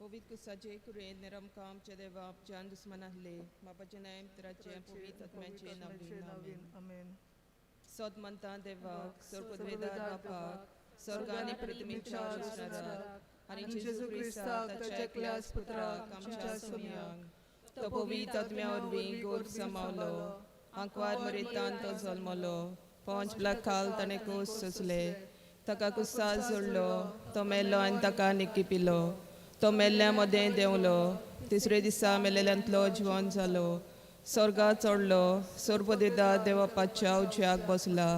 पवित्र कुसाचे कुरेन निरमकां आमच्या देवा आमच्यान दुस्मान आहले बापाचें नांव पुत्राचें पवित्र आत्म्याचें नांव आमेन. आमेन. सोद म्हणटा देवाक, सर्वपदवेदार बापाक, स्वर्ग आनी पृथ्वीच्या रचणाराक, आनी जेजू क्रिस्ताक ताच्या एकल्याच पुत्राक आमच्या सोमयाक, तो पवित्र आत्म्या वरवीं गोर्भ समावलो, आंकवार मरेतान तो जल्मलो, पंच ब्लाक खाल ताणें कोस सोंसले, ताका कुसार जोडलो, तो मेलो आनी ताका निकिपिलो, तो मेल्ल्या मदें देंवलो, तिसरे दिसा मेलेल्यांतलो जिवन जालो, स्वर्गात चडलो, सर्वपदवेदार देवापाच्या उजव्याक बसला,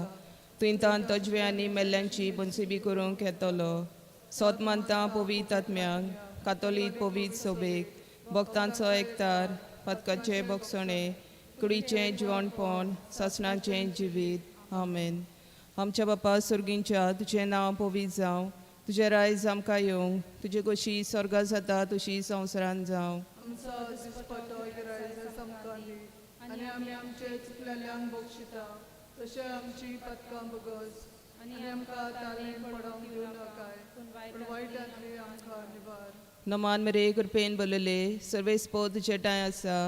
थंय तान तजवे आनी मेल्ल्यांची बनसिबी करूंक येतलो. सोत मानता पवित्र आत्म्याक, कातोलीक पवित्र सोबेक, भक्तांचो एकतार, पदकाचे बक्षणे, कुडीचें जिवनपण, सासणाचें जिवीत. आमेन. आमच्या बापा सुर्गींच्या, तुजें नांव पवित्र जावं, तुजें रायज आमकां येवं, तुजे कशी स्वर्गा जाता तशी संवसारान जावं. आमचो दिसपटो गिरायज आमकां दी आनी आमी आमचे चुकलेल्यांक बक्षिता तशें आमची पदकां बगस आनी आमकां तालेन पडोवंक दिवं नाकाय, पूण वायटांतली आमकां निवार. नमान मरे, कृपेन बोलले, सर्वेस्पो तुजे ठांय आसा,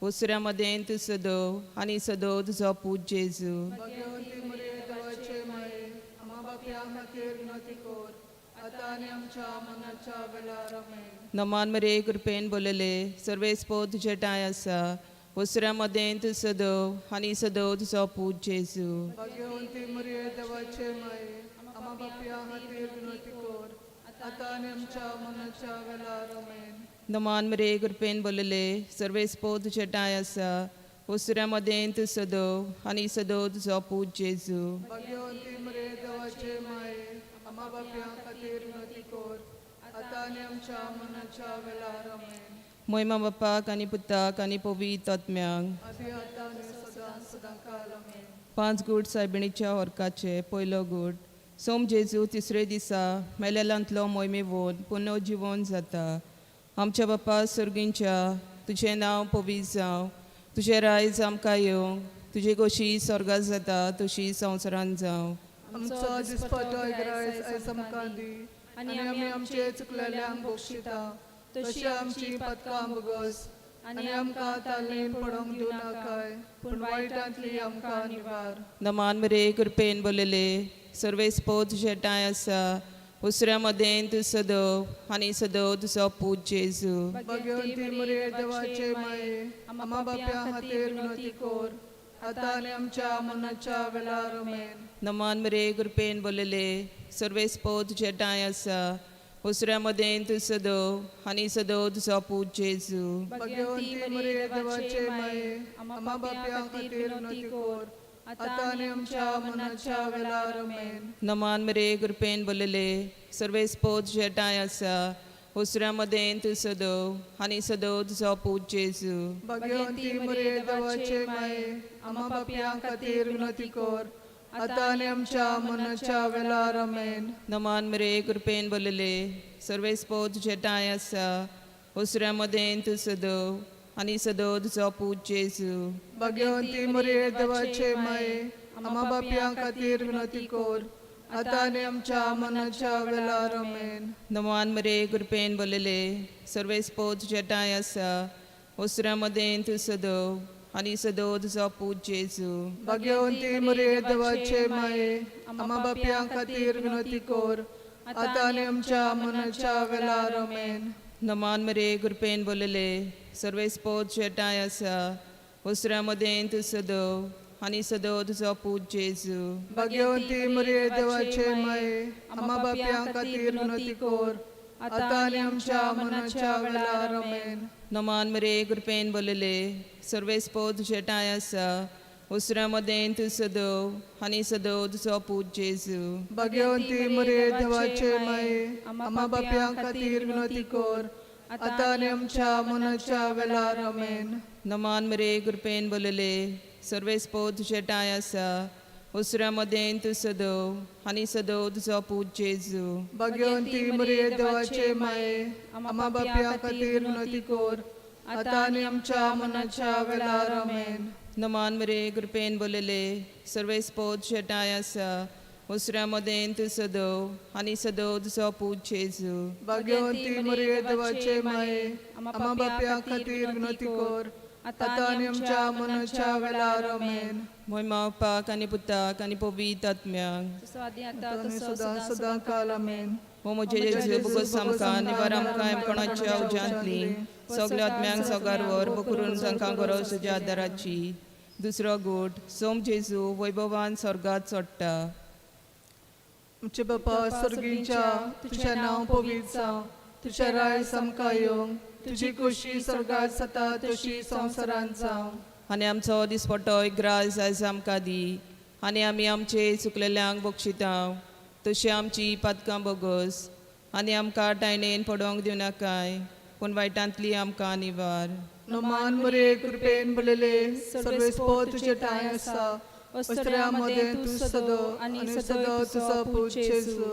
उसऱ्या मदें तूं सदो आनी सदो तुजो पूत जेजू. भाग्यवंती मरिये, देवाचे माये, आमा बापया खातीर विनवती कर, आतां आनी आमच्या मरणाच्या वेळार. आमेन. नमान मरे, कृपेन बोलले, सर्वेस्पो तुजे ठांय आसा, उसऱ्या मदें तूं सदो आनी सदो तुजो पूत जेजू. भाग्यवंती मरिये, देवाचे माये, आमा बापया खातीर विनवती कर, आतां आनी आमच्या मरणाच्या वेळार. आमेन. नमान मरे, कृपेन बोलले, सर्वेस्पो तुजे ठांय आसा, उसऱ्या मदें तूं सदो आनी सदो तुजो पूत जेजू. भाग्यवंती मरिये, देवाचे माये, आमा बापया खातीर विनवती कर, आतां आनी आमच्या मरणाच्या वेळार. आमेन. मोयमा बापाक आनी पुताक आनी पवित्र आत्म्याक. आदी आतां आनी सदां सदां काल. आमेन. पांच गूट सायबिणीच्या होरकाचे. पयलो गूट. सोम जेजू तिसरे दिसा मेलेल्यांतलो मोहिमेवोन पुनर्जिवन जाता. आमच्या बापा सुर्गींच्या, तुजें नांव पवित्र जावं, तुजें रायज आमकां येवं, तुजी गोशी स्वर्गात जाता तशी संवसारांत जावं. आमचो दिसपटो गिरायज आयज आमकां दी आनी आमी आमचे चुकलेल्यांक बक्षिता तशी आमची पदकां बगस आनी आमकां तालेन पडोवंक दिवं नाकाय, पूण वायटांतली आमकां निवार. नमान मरे, कृपेन बोलले, सर्वेस्पो तुजे ठांय आसा, उसऱ्या मदें तूं सदो आनी सदो तुजो पूत जेजू. भाग्यवंती मरिये, देवाचे माये, आमा बाप्या खातीर विनवती कर, आतां आनी आमच्या मरणाच्या वेळार. आमेन. नमान मरे, कृपेन बोलले, सर्वेस्पो तुजे ठांय आसा, उसऱ्या मदें तूं सदो आनी सदो तुजो पूत जेजू. भाग्यवंती मरिये, देवाचे माये, आमा बाप्या खातीर विनवती कर, आतां आनी आमच्या मरणाच्या वेळार. आमेन. नमान मरे, कृपेन बोलले, सर्वेस्पो तुजे ठांय आसा, उसऱ्या मदें तूं सदो आनी सदो तुजो पूत जेजू. भाग्यवंती मरिये, देवाचे माये, आमा बाप्या खातीर विनवती कर, आतां आनी आमच्या मरणाच्या वेळार. आमेन. नमान मरे, कृपेन बोलले, सर्वेस्पो तुजे ठांय आसा, उसऱ्या मदें तूं सदो आनी सदो तुजो पूत जेजू. भाग्यवंती मरिये, देवाचे माये, आमा बाप्या खातीर विनवती कर, आतां आनी आमच्या मरणाच्या वेळार. आमेन. नमान मरे, कृपेन बोलले, सर्वेस्पो तुजे ठांय आसा, उसऱ्या मदें तूं सदो आनी सदो तुजो पूत जेजू. भाग्यवंती मरिये, देवाचे माये, आमा बाप्या खातीर विनवती कर, आतां आनी आमच्या मरणाच्या वेळार. आमेन. नमान मरे, कृपेन बोलले, सर्वेस्पो तुजे ठांय आसा, उसऱ्या मदें तूं सदो आनी सदो तुजो पूत जेजू. भाग्यवंती मरिये, देवाचे माये, आमा बाप्या खातीर विनवती कर, आतां आनी आमच्या मरणाच्या वेळार. आमेन. नमान मरे, कृपेन बोलले, सर्वेस्पो तुजे ठांय आसा, उसऱ्या मदें तूं सदो आनी सदो तुजो पूत जेजू. भाग्यवंती मरिये, देवाचे माये, आमा बाप्या खातीर विनवती कर, आतां आनी आमच्या मरणाच्या वेळार. आमेन. नमान मरे, कृपेन बोलले, सर्वेस्पो तुजे ठांय आसा, उसऱ्या मदें तूं सदो आनी सदो तुजो पूत जेजू. भाग्यवंती मरिये, देवाचे माये, आमा बाप्या खातीर विनवती कर, आतां आनी आमच्या मरणाच्या वेळार. आमेन. नमान मरे, कृपेन बोलले, सर्वेस्पो तुजे ठांय आसा, उसऱ्या मदें तूं सदव आनी सदव तुजो पूत जेजू. भाग्यवंती मरिये देवाचे माये, आमा बाप्या खातीर विनवती कर, आतां आनी आमच्या मनाच्या वेळार. आमेन. मोय बापाक आनी पुताक आनी पवित्र आत्म्याक. जसो आदी आतां आनी तसो सदां सदां काल. आमेन. हो म्हजे जेजू बोगोस आमकां निवार आमकां कोणाच्या उज्यांतली सगल्या आत्म्यांक सगार वर बकरून तांकां गरज तुज्या आदाराची. दुसरो गूट सोम जेजू वैभवान स्वर्गात चडटा. आमचे बापा स्वर्गीच्या, तुझें नांव पवित्र जावं, तुजें राय आमकां येवं, तुजी खोशी स्वर्गात जाता तशी संवसारांत जावं. आनी आमचो दिसपटो ग्रास आयज आमकां दी आनी आमी आमचे चुकलेल्यांक बक्षिता तशी आमची पातकां बोगस आनी आमकां टायणेन पडोवंक दिवनाकाय पूण वायटांतली आमकां निवार. नमान मरे कृपेन भरलेले, सर्वेस्पो तुजे ठांय आसा, अस्त्र्या मदें तूं सदो आनी सदो तुजो पूत जेजू.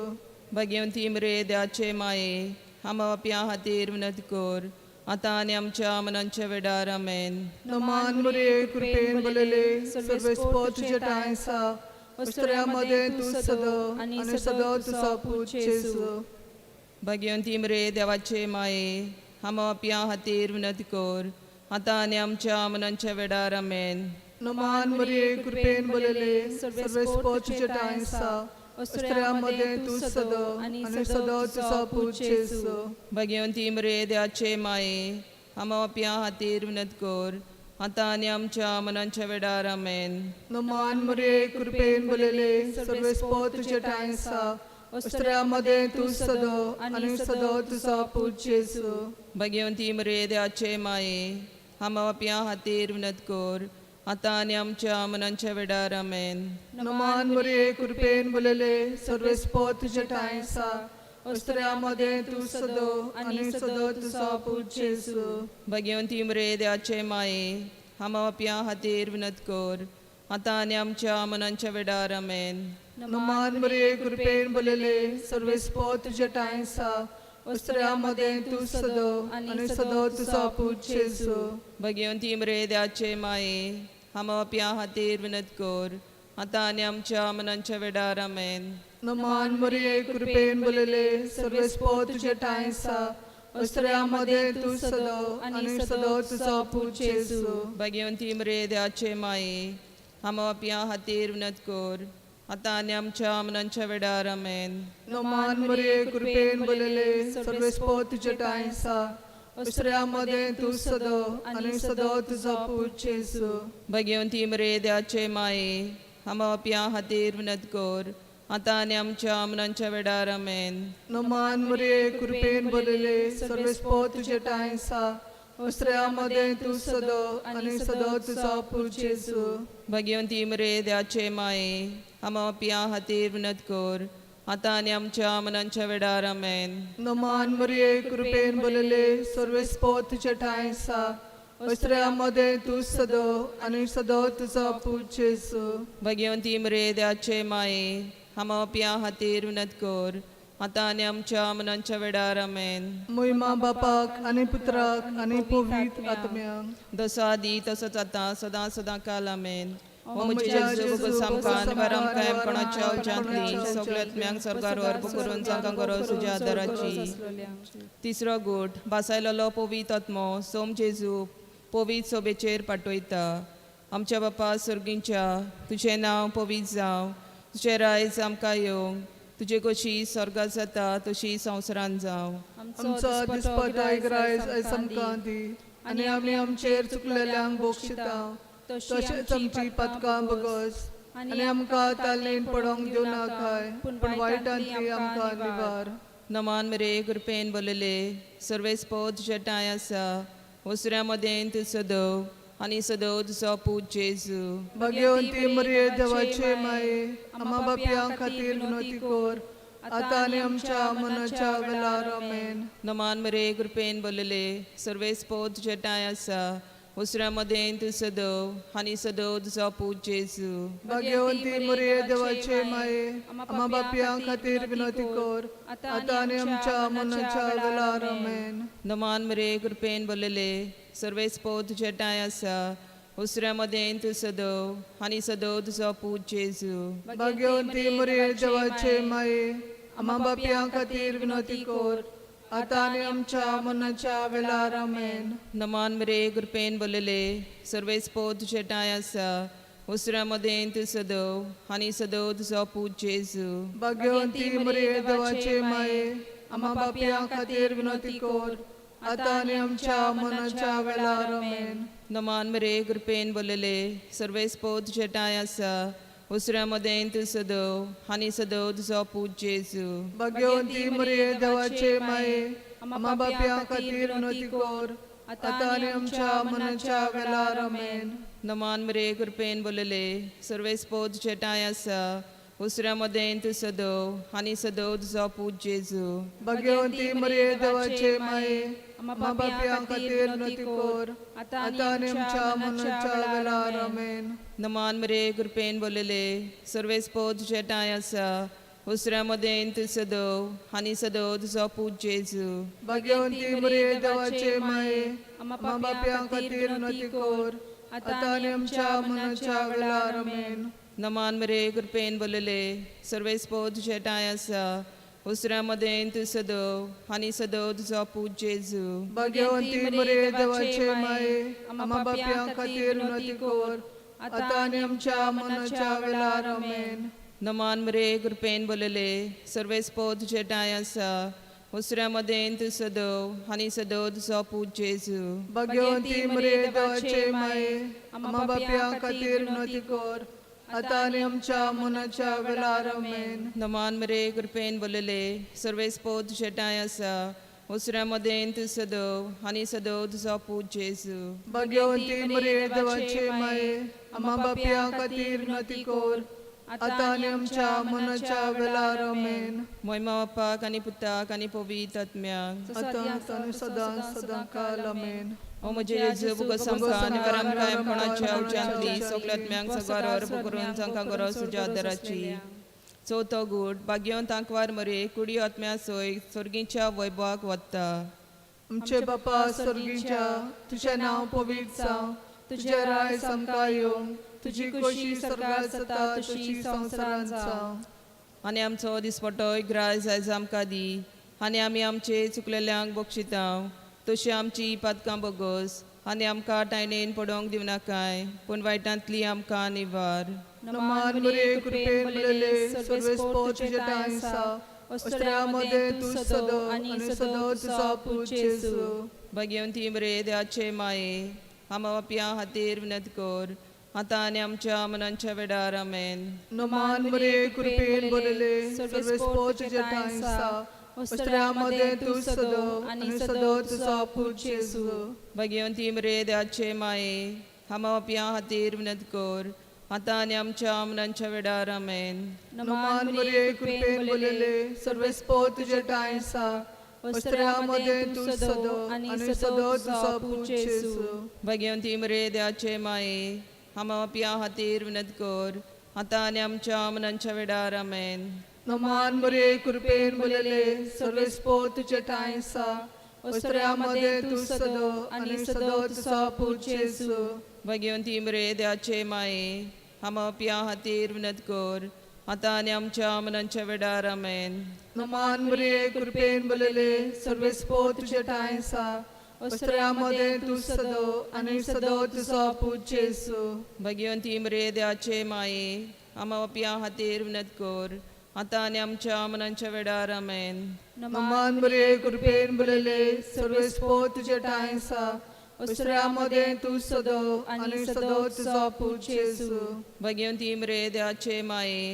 भाग्यवंती मरे द्याचे माये, आमा बापया खातीर विनंती कर, आतां आनी आमच्या मनांच्या वेळार. आमेन. नमान मरे कृपेन भरलेले, सर्वेस्पो तुजे ठांय आसा, अस्त्र्या मदें तूं सदो आनी सदो तुजो पूत जेजू. भाग्यवंती मरे देवाचे माये, आमा बापया खातीर विनंती कर, आतां आनी आमच्या मनांच्या वेळार. आमेन. नमान मरिये कृपेन भरलेले, सर्वेस्पो तुजे ठांय आसा, अस्त्र्या मदें तूं सदो आनी सदो तुजो पूत जेजू. भाग्यवंती मरे देवाचे माये, आमा बापया खातीर विनंती कर, आतां आनी आमच्या मनांच्या वेळार. आमेन. नमान मरिये कृपेन भरलेले, सर्वेस्पो तुजे ठांय आसा, अस्त्र्या मदें तूं सदो आनी सदो तुजो पूत जेजू. भाग्यवंती मरे देवाचे माये, आमा बापया खातीर विनंती कर, आतां आनी आमच्या मनांच्या वेळार. आमेन. नमान मरिये कृपेन भरलेले, सर्वेस्पो तुजे ठांय आसा, अस्त्र्या मदें तूं सदो आनी सदो तुजो पूत जेजू. भाग्यवंती मरे देवाचे माये, आमा बापया खातीर विनंती कर, आतां आनी आमच्या मनांच्या वेळार. आमेन. नमान मरिये कृपेन भरलेले, सर्वेस्पो तुजे ठांय आसा, अस्त्र्या मदें तूं सदो आनी सदो तुजो पूत जेजू. भाग्यवंती मरे देवाचे माये, आमा बापया खातीर विनंती कर, आतां आनी आमच्या मनांच्या वेळार. आमेन. नमान मरिये कृपेन भरलेले, सर्वेस्पो तुजे ठांय आसा, अस्त्र्या मदें तूं सदो आनी सदो तुजो पूत जेजू. भाग्यवंती मरे देवाचे माये, आमा बापया खातीर विनंती कर, आतां आनी आमच्या मनांच्या वेळार. आमेन. नमान मरिये कृपेन भरलेले, सर्वेस्पो तुजे ठांय आसा, अस्त्र्या मदें तूं सदो आनी सदो तुजो पूत जेजू. भाग्यवंती मरे देवाचे माये, आमा बापया खातीर विनंती कर, आतां आनी आमच्या मनांच्या वेळार. आमेन. नमान मरिये कृपेन भरलेले, सर्वेस्पो तुजे ठांय आसा, अस्त्र्या मदें तूं सदो आनी सदो तुजो पूत जेजू. भाग्यवंती मरे देवाचे माये, आमा बापया खातीर विनंती कर, आतां आनी आमच्या मनांच्या वेळार. आमेन. नमान मरिये कृपेन भरलेले, सर्वेस्पो तुजे ठांय आसा, अस्त्र्या मदें तूं सदो आनी सदो तुजो पूत जेजू. भाग्यवंती मरे देवाचे माये, आमा बापया खातीर विनंती कर, आतां आनी आमच्या मनांच्या वेळार. आमेन. मोहिमा बापाक आनी पुत्राक आनी पवित्र आत्म्याक. जसो आदी तसोच आतां सदां सदां काल. आमेन. हो म्हज्या जेजू बोगोस आमकां निवार आमकां कोणाच्या उज्यांतली सगल्या आत्म्यांक स्वर्गार वर करून जांकां गरज तुज्या आदाराची. तिसरो गूट बासायलेलो पवित्र आत्मो सोम जेजू पवित्र सोबेचेर पाठयता. आमच्या बापा सर्गींच्या, तुजें नांव पवित्र जावं, तुजें रायज आमकां येवं, तुजे कशी स्वर्गात जाता तशी संवसारांत जावं. आमचो दिसपटो ग्रायज आयज आमकां दी आनी आमी आमचेर चुकलेल्यांक बक्षिता तशेंच आमची पातकां बगस आनी आमकां तालेन पडोवंक दिवं नाकाय, पूण वायटांतली आमकां निवार. नमान मरे कृपेन बोलले, सर्वेस्पो तुज्या ठांय आसा, ओसऱ्या मदें तूं सदव आनी सदव तुजो पूत जेजू. भाग्यवंती मरिये देवाचे माये, आमा बापयां खातीर विनवती कर, आतां आनी आमच्या मनाच्या वेळार. आमेन. नमान मरे कृपेन बोलले, सर्वेस्पो तुज्या ठांय आसा, ओसऱ्या मदें तूं सदव आनी सदव तुजो पूत जेजू. भाग्यवंती मरिये देवाचे माये, आमा बापयां खातीर विनवती कर, आतां आनी आमच्या मनाच्या वेळार. आमेन. नमान मरे कृपेन बोलले, सर्वेस्पो तुज्या ठांय आसा, उसऱ्या मदें तूं सदव आनी सदव तुजो पूत जेजू. भाग्यवंती मरिये देवाचे माये, आम्हा पापयां खातीर विनवती कर, आतां आनी आमच्या मरणाच्या वेळार. आमेन. नमान मरे, कृपेन बोलले, सर्वेस्पोर तुजे ठांय आसा. उसऱ्या मदें तूं सदव आनी सदव तुजो पूत जेजू. भाग्यवंती मरिये देवाचे माये, आम्हा पापयां खातीर विनवती कर, आतां आनी आमच्या मरणाच्या वेळार. आमेन. नमान मरे, कृपेन बोलले, सर्वेस्पोर तुजे ठांय आसा. उसऱ्या मदें तूं सदव आनी सदव तुजो पूत जेजू. भाग्यवंती मरिये देवाचे माये, आम्हा पापयां खातीर विनवती कर, आतां आनी आमच्या मरणाच्या वेळार. आमेन. नमान मरे, कृपेन बोलले, सर्वेस्पोर तुजे ठांय आसा. उसऱ्या मदें तूं सदव आनी सदव तुजो पूत जेजू. भाग्यवंती मरिये देवाचे माये, आम्हा पापयां खातीर विनवती कर, आतां आनी आमच्या मरणाच्या वेळार. आमेन. नमान मरे, कृपेन बोलले, सर्वेस्पोर तुजे ठांय आसा. उसऱ्या मदें तूं सदव आनी सदव तुजो पूत जेजू. भाग्यवंती मरिये देवाचे माये, आम्हा पापयां खातीर विनवती कर, आतां आनी आमच्या मरणाच्या वेळार. आमेन. नमान मरे, कृपेन बोलले, सर्वेस्पोर तुजे ठांय आसा. उसऱ्या मदें तूं सदव आनी सदव तुजो पूत जेजू. भाग्यवंती मरिये देवाचे माये, आम्हा पापयां खातीर विनवती कर, आतां आनी आमच्या मरणाच्या वेळार. आमेन. नमान मरे, कृपेन बोलले, सर्वेस्पोर तुजे ठांय आसा. उसऱ्या मदें तूं सदव आनी सदव तुजो पूत जेजू. भाग्यवंती मरिये देवाचे माये, आम्हा पापयां खातीर विनवती कर, आतां आनी आमच्या मरणाच्या वेळार. आमेन. नमान मरे, कृपेन बोलले, सर्वेस्पोर तुजे ठांय आसा. उसऱ्या मदें तूं सदव आनी सदव तुजो पूत जेजू. भाग्यवंती मरिये देवाचे माये, आम्हा पापयां खातीर विनवती कर, आतां आनी आमच्या मरणाच्या वेळार. आमेन. मोयमा बापाक आनी पुताक आनी पवित्र आत्म्याक. आतां आनी सदां सदां काल. आमेन. ओ म्हजे जेजू, बोगस आमकां आनी आमकां कोणाच्या उच्यांतली सगल्या आत्म्यांक सगळ्यार करून जांकां गरज तुज्या आदाराची. चवथो गूट. भाग्यवंत आंकवार मरे कुडी आत्म्या सोय स्वर्गीच्या वैभवाक वता. आमचे बापा स्वर्गीच्या, तुझें नांव पवित्र जावं, तुजें राय आमकां येवं, तुजी खोशी स्वर्गात जाता तशी संवसारांत जावं. आनी आमचो दिसपटो ग्रास आयज आमकां दी आनी आमी आमचे चुकलेल्यांक बक्षिता तशी आमची पातकां बोगस आनी आमकां टायणेन पडोवंक दिवनाकाय पूण वायटांतली आमकां निवार. नमान मरिये, कृपेन भरलेले, सर्वेस्पोर तुजे ठांय आसा, अस्त्र्या मदें तूं सदो आनी सदो तुजो पूत जेजू. भाग्यवंती मरे देवाचे माये, आमा बापया खातीर विनंती कर, आतां आनी आमच्या मनांच्या वेळार. आमेन. नमान मरिये, कृपेन भरलेले, सर्वेस्पोर तुजे ठांय आसा, अस्त्र्या मदें तूं सदो आनी सदो तुजो पूत जेजू. भाग्यवंती मरे देवाचे माये, आमा बापया खातीर विनंती कर, आतां आनी आमच्या मनांच्या वेळार. आमेन. नमान मरिये, कृपेन भरलेले, सर्वेस्पोर तुजे ठांय आसा, अस्त्र्या मदें तूं सदो आनी सदो तुजो पूत जेजू. भाग्यवंती मरे देवाचे माये, आमा बापया खातीर विनंती कर, आतां आनी आमच्या मनांच्या वेळार. आमेन. नमान मरिये, कृपेन भरलेले, सर्वेस्पोर तुजे ठांय आसा, अस्त्र्या मदें तूं सदो आनी सदो तुजो पूत जेजू. भाग्यवंती मरे देवाचे माये, आमा बापया खातीर विनंती कर, आतां आनी आमच्या मनांच्या वेळार. आमेन. नमान मरिये, कृपेन भरलेले, सर्वेस्पोर तुजे ठांय आसा, अस्त्र्या मदें तूं सदो आनी सदो तुजो पूत जेजू. भाग्यवंती मरे देवाचे माये, आमा बापया खातीर विनंती कर, आतां आनी आमच्या मनांच्या वेळार. आमेन. नमान मरिये, कृपेन भरलेले, सर्वेस्पोर तुजे ठांय आसा, अस्त्र्या मदें तूं सदो आनी सदो तुजो पूत जेजू. भाग्यवंती मरे देवाचे माये,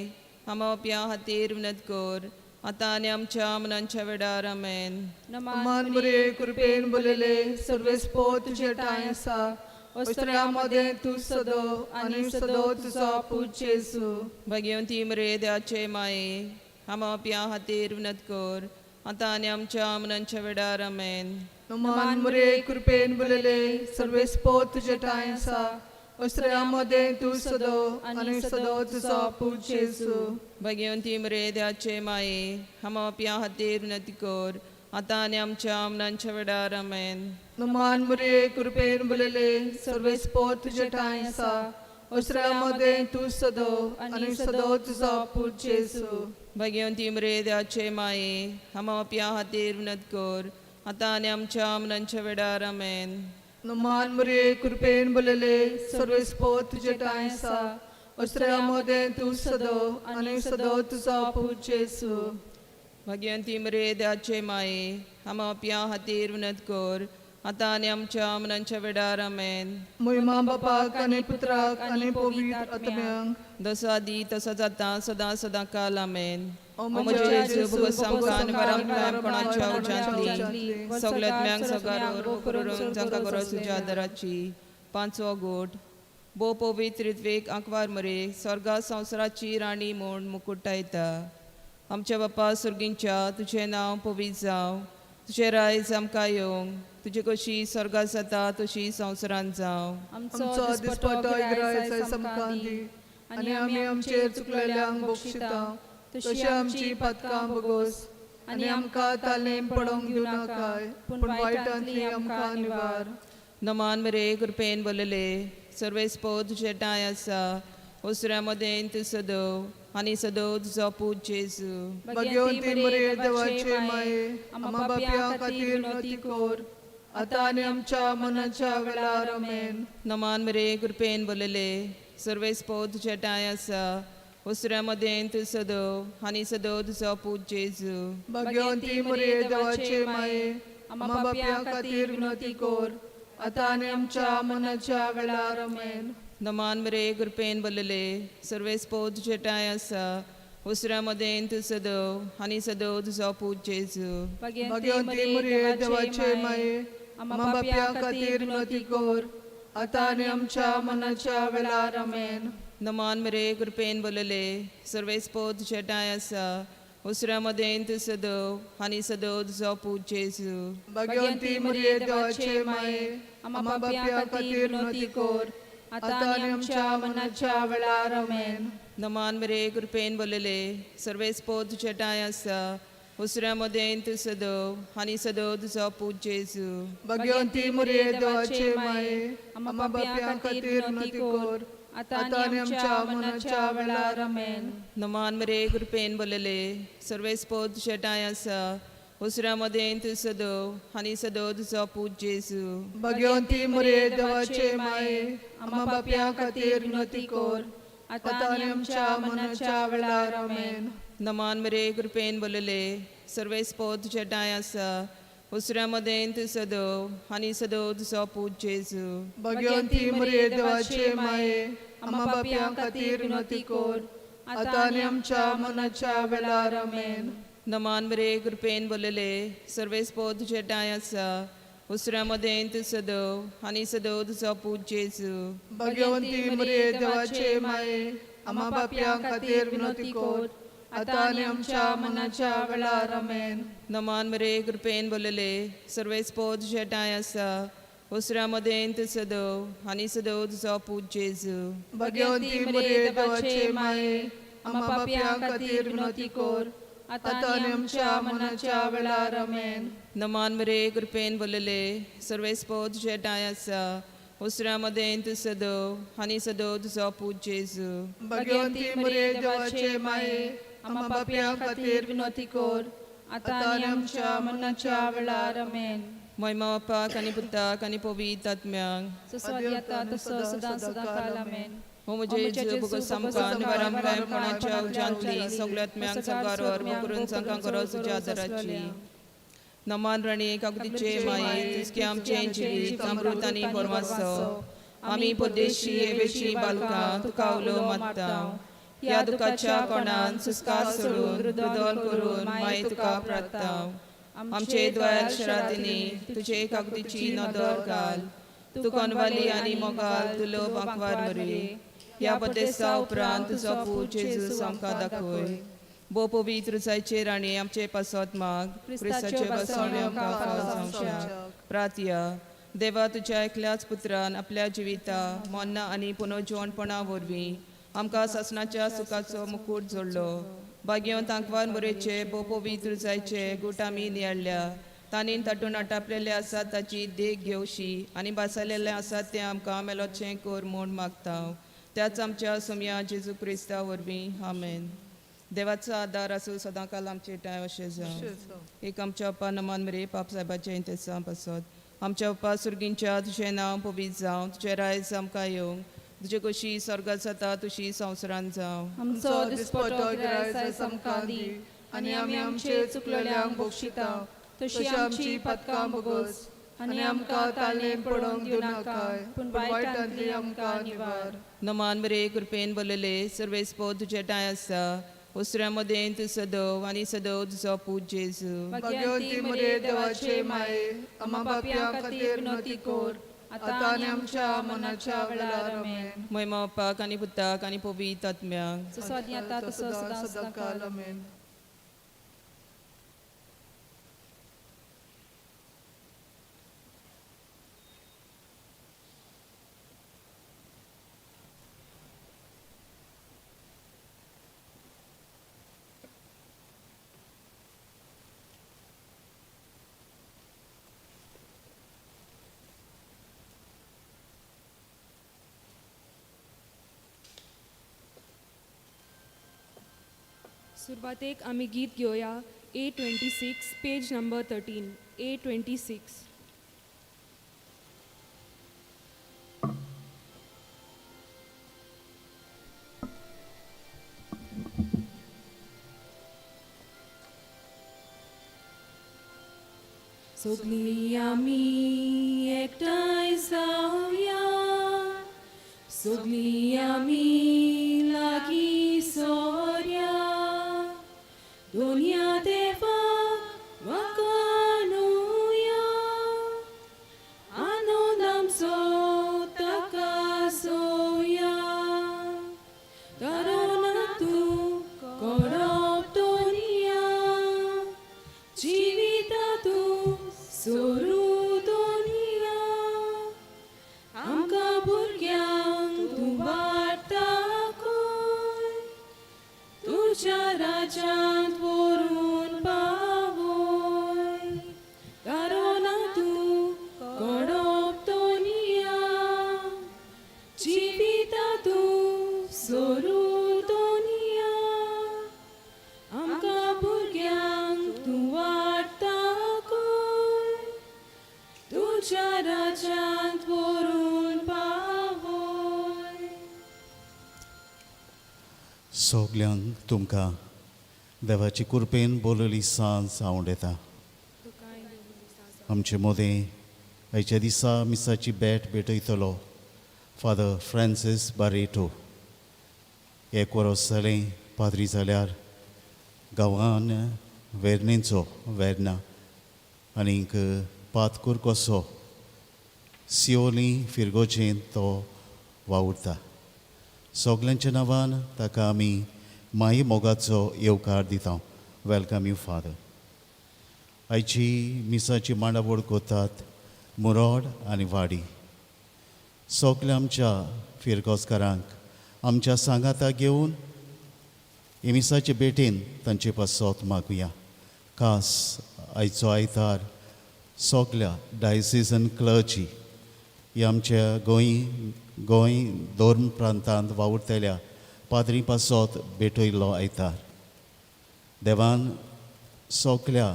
आमा बापया खातीर विनंती कर, आतां आनी आमच्या मनांच्या वेळार. आमेन. नमान मरिये, कृपेन भरलेले, सर्वेस्पोर तुजे ठांय आसा, अस्त्र्या मदें तूं सदो आनी सदो तुजो पूत जेजू. भाग्यवंती मरे देवाचे माये, आमा बापया खातीर विनंती कर, आतां आनी आमच्या मनांच्या वेळार. आमेन. नमान मरिये, कृपेन भरलेले, सर्वेस्पोर तुजे ठांय आसा, अस्त्र्या मदें तूं सदो आनी सदो तुजो पूत जेजू. भाग्यवंती मरे देवाचे माये, आमा बापया खातीर विनंती कर, आतां आनी आमच्या मरणाच्या वेळार आमेन. नमान मुरये कृपेन बोलले सर्वेस्पोर तुजे ठांय आसा ओसऱ्या मदें तूं सदो आनी सदो तुजो पूत जेजू. भाग्यवंती मरे देवाचे माये, आमा पापयां खातीर विनंती कर आतां आनी आमच्या मरणाच्या वेळार आमेन. नमान मुरये कृपेन बोलले सर्वेस्पोर तुजे ठांय आसा ओसऱ्या मदें तूं सदो आनी सदो तुजो पूत जेजू. भाग्यवंती मरे देवाचे माये, आमा पापयां खातीर विनंती कर आतां आनी आमच्या मरणाच्या वेळार आमेन. महिमा बापाक आनी पुत्राक आनी पवित्र आत्म्यांक. जसो आदी तसोच आतां सदां सदां काल आमेन. ओ ओ म्हज्या म्हज्या जेजू, जेजू, भोगोस आमकां आनी आमकां वरांकां कोणाच्या कोणाच्या उज्यांतली सगळ्यात म्यांक सगारोर करून जांकां गरज तुज्या आदाराची. पांचवो गोट. भोव पवित्र ऋत्वेक आंकवार मरे स्वर्गा संवसाराची राणी म्हूण मुकुटायता. आमच्या बापा सुर्गींच्या, तुजें नांव पवित्र जावं, तुजें रायज आमकां येवंक, तुजी कशी स्वर्गात जाता तशी संवसारांत जावं. आमचो दिसपटो इग्रायज आयज आमकां दी आनी आमी आमचेर चुकलेल्यांक बक्षिता तशी आमची पातकां भोगोस आनी आमकां तालेम पडोवंक दिवं नाकाय, पूण वायटांतली आमकां निवार. नमान मरे कृपेन बोलले सर्वेस्पोर तुजें ठांय आसा ओसऱ्या मदें तूं सदो आनी सदो तुजो पूत जेजू. भाग्यवंती मरे देवाचे माये, आमा बापया खातीर विनवती कर आतां आनी आमच्या मनाच्या वेळार. आमेन. नमान मरे कृपेन बोलले सर्वेस्पोर तुजें ठांय आसा ओसऱ्या मदें तूं सदो आनी सदो तुजो पूत जेजू. भाग्यवंती मरे देवाचे माये, आमा बापया खातीर विनवती कर आतां आनी आमच्या मनाच्या वेळार. आमेन. नमान मरे कृपेन बोलले सर्वेस्पोर तुजें ठांय आसा ओसऱ्या मदें तूं सदो आनी सदो तुजो पूत जेजू. भाग्यवंती मरे देवाचे माये, आमा बापया खातीर विनवती कर आतां आनी आमच्या मनाच्या वेळार. आमेन. नमान मरे कृपेन बोलले सर्वेस्पोर तुजें ठांय आसा ओसऱ्या मदें तूं सदो आनी सदो तुजो पूत जेजू. भाग्यवंती मरे देवाचे माये, आमा बापया खातीर विनवती कर आतां आनी आमच्या मनाच्या वेळार. आमेन. नमान मरे कृपेन बोलले सर्वेस्पोर तुजें ठांय आसा ओसऱ्या मदें तूं सदो आनी सदो तुजो पूत जेजू. भाग्यवंती मरे देवाचे माये, आमा बापया खातीर विनवती कर आतां आनी आमच्या मनाच्या वेळार. आमेन. नमान मरे कृपेन बोलले सर्वेस्पोर तुजें ठांय आसा ओसऱ्या मदें तूं सदो आनी सदो तुजो पूत जेजू. भाग्यवंती मरे देवाचे माये, आमा बापया खातीर विनवती कर आतां आनी आमच्या मनाच्या वेळार. आमेन. नमान मरे कृपेन बोलले सर्वेस्पोर तुजें ठांय आसा ओसऱ्या मदें तूं सदो आनी सदो तुजो पूत जेजू. भाग्यवंती मरे देवाचे माये, आमा बापया खातीर विनवती कर आतां आनी आमच्या मनाच्या वेळार. आमेन. नमान मरे कृपेन बोलले सर्वेस्पोर तुजें ठांय आसा ओसऱ्या मदें तूं सदो आनी सदो तुजो पूत जेजू. भाग्यवंती मरे देवाचे माये, आमा बापया खातीर विनवती कर आतां आनी आमच्या मनाच्या वेळार. आमेन. नमान मरे कृपेन बोलले सर्वेस्पोर तुजें ठांय आसा ओसऱ्या मदें तूं सदो आनी सदो तुजो पूत जेजू. भाग्यवंती मरे देवाचे माये, आमा बापया खातीर विनवती कर आतां आनी आमच्या मनाच्या वेळार. आमेन. नमान मरे कृपेन बोलले सर्वेस्पोर तुजें ठांय आसा ओसऱ्या मदें तूं सदो आनी सदो तुजो पूत जेजू. भाग्यवंती मरे देवाचे माये, आमा बापया खातीर विनवती कर आतां आनी आमच्या मनाच्या वेळार. आमेन. महिमा बापाक आनी पुताक आनी पवित्र आत्म्याक. जसो आदी आता तसो सदां सदां काल. आमेन. हो म्हजे जेजू, भोगोस आमकां आनी वरांकां कोणाच्या उज्यांतली सगळ्या आत्म्यांक सगारोर करून जांकां गरज तुज्या आदाराची. नमान राणी काकुतीचे माये, तुजके आमचें जिवीत अमृत आनी बोरमासो. आमी परदेशी एवेची बालकां तुका उलो मारता. ह्या दुखाच्या कोणान सुस्कार सोडून रुदोल करून माये तुका प्रार्थता. आमचे दोळ्या शरातींनी तुजे काकुतीची नदर घाल. तूं कोनवाली आनी मोगाल तुलो बांकवार मरे. ह्या परदेसा उपरांत तुजो पूत जेजू आमकां दाखय. भोव पवित्र जायचे राणी, आमचे पासत माग. क्रिस्ताचे बसवणे आमकां फाव जावच्या. प्रार्थया. देवा, तुज्या एकल्याच पुत्रान आपल्या जिविता मरणां आनी पुनर्जिवणपणा वरवीं आमकां सासणाच्या सुखाचो मुकूट जोडलो. भाग्यवंत तांकवार मोरेचे भोव पवित्र जायचे गूट आमी नियाळ्ळ्या तांणी तातूंत आटापलेले आसात ताची देख घेवशी आनी बासालेले आसात तें आमकां मेलोचें कर म्हूण मागता त्याच आमच्या सोमया जेजू क्रिस्ता वरवीं आमेन. देवाचो आदार आसूं सदांकाल आमचे ठांय अशें जावं. एक आमच्या अप्पा नमान मरे पाप साहेबाचें इंतेसांव पासत आमच्या अप्पा सुर्गींच्या तुजें नांव पवित्र जावं, तुजें रायज आमकां येवंक, तुजे कशी स्वर्गात जाता तशी संवसारांत जावं. आमचो दिसपटो गिरायस आयज आमकां दी आनी आमी आमचे चुकलेल्यांक बक्षिता तशी आमची पदकां भोगोस आनी आमकां तालनेन पडोवंक दिवनाकाय पूण वायटांतली आमकां निवार. नमान मरे कृपेन बोलले सर्वेस्पो तुजे ठांय आसा, उसऱ्या मदें तूं सदव आनी सदव तुजो पूत जेजू. भाग्यवंती मरे देवाचे माये, आम्हा पापयां खातीर विनवती कर आतां आनी आमच्या मनाच्या वेळार. आमेन. महिमा अप्पाक आनी पुताक आनी पवित्र आत्म्याक. जसो आदी आतां तसो सदां सदां सदांकाल. आमेन. सुरवातेक आमी गीत घेवया A26 page number 13 A26. सगळीं आमी एकठांय जावया, सगळीं आमी लागीं सोरया, दोनया देवाक वाखाणुया, आनंद आमचो ताका सोया. तारोना तूं कोडप दोनया, जिविता तूं सोरू दोनया, आमकां भुरग्यांक तूं वाट दाखय, तुज्या राज्यांत व्हरून पावय. तारोना तूं कोडप दोनया, जिविता तूं सोरू दोनया, आमकां भुरग्यांक तूं वाट दाखय, तुज्या राज्यांत व्हरून पावय. सगल्यांक तुमकां देवाची कृपेन बोलली सांज आवडटा. आमचे मदें आयच्या दिसा मिसाची भेट भेटयतलो फादर फ्रांसीस बारेटो. एक वरोस जालें पाद्री जाल्यार गांवान वेर्णेचो वेर्ना आनीक पातकूर कसो सियोली फिरगोजेंत तो वावुरता. सगल्यांच्या नांवान ताका आमी माई मोगाचो येवकार दिता. Welcome you father. आयची मिसाची मांडावळ करतात मुरोड आनी वाडी. सगल्या आमच्या फिरगोजकारांक आमच्या सांगाता घेवन हे मिसाचे भेटेन तांचे पासत मागुया. खास आयचो आयतार सगल्या डायसिजन क्लर्जी ही आमच्या गोंय धर्म प्रांतांत वावुरतल्या पाद्री पासत भेटयल्लो आयतार. देवान सगल्या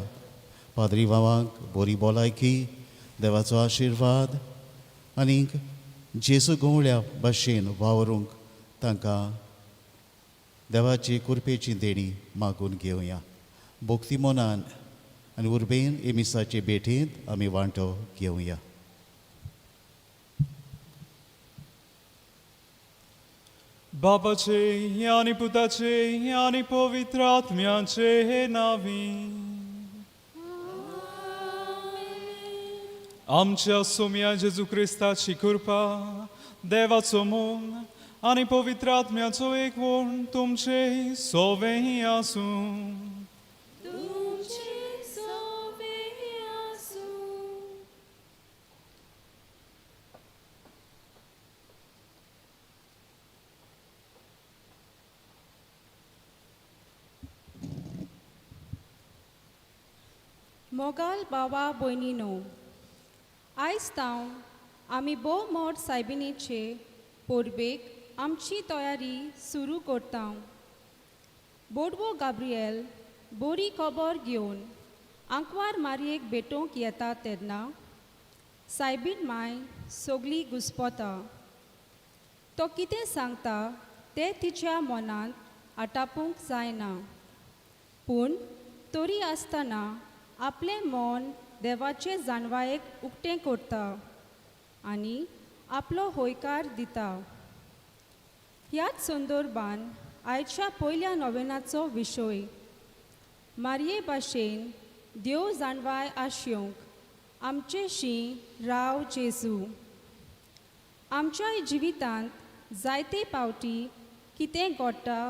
पाद्री भावांक बरी भलायकी, देवाचो आशिर्वाद आनीक जेजू गवळ्या भाशेन वावरूंक तांकां देवाची कृपेची देणी मागून घेवया. भक्ती मनान आनी उर्बेन हे मिसाचे भेटेंत आमी वांटो घेवया. बापाचे आनी पुताचे आनी पवित्र आत्म्याचे नावी. आमच्या सोम्या जेजू क्रिस्ताची कृपा, देवाचो मोग आनी पवित्र आत्म्याचो एकवण तुमचे सोवें आसूं. तुमचे सोवे आसूं. मोगाल बाबा भयणीनो, आयज तावन आमी भोव मोट सायबिणीचे परबेक आमची तयारी सुरू करता. बोडवो गाब्रियल बोरी खबर घेवन आंकवार मारयेक भेटोवंक येता तेन्ना सायबीण माय सगली घुस्पता. तो कितें सांगता तें तिच्या मनांत आटापूंक जायना, पूण तरी आसतना आपलें मन देवाचे जाणवायेक उक्तें करता आनी आपलो हयकार दिता. ह्याच संदर्भान आयच्या पयल्या नोवेनाचो विशय मारये भाशेन देव जाणवाय आशेवंक आमचेशी राव जेजू. आमच्या जिवितांत जायते पावटी कितें घडटा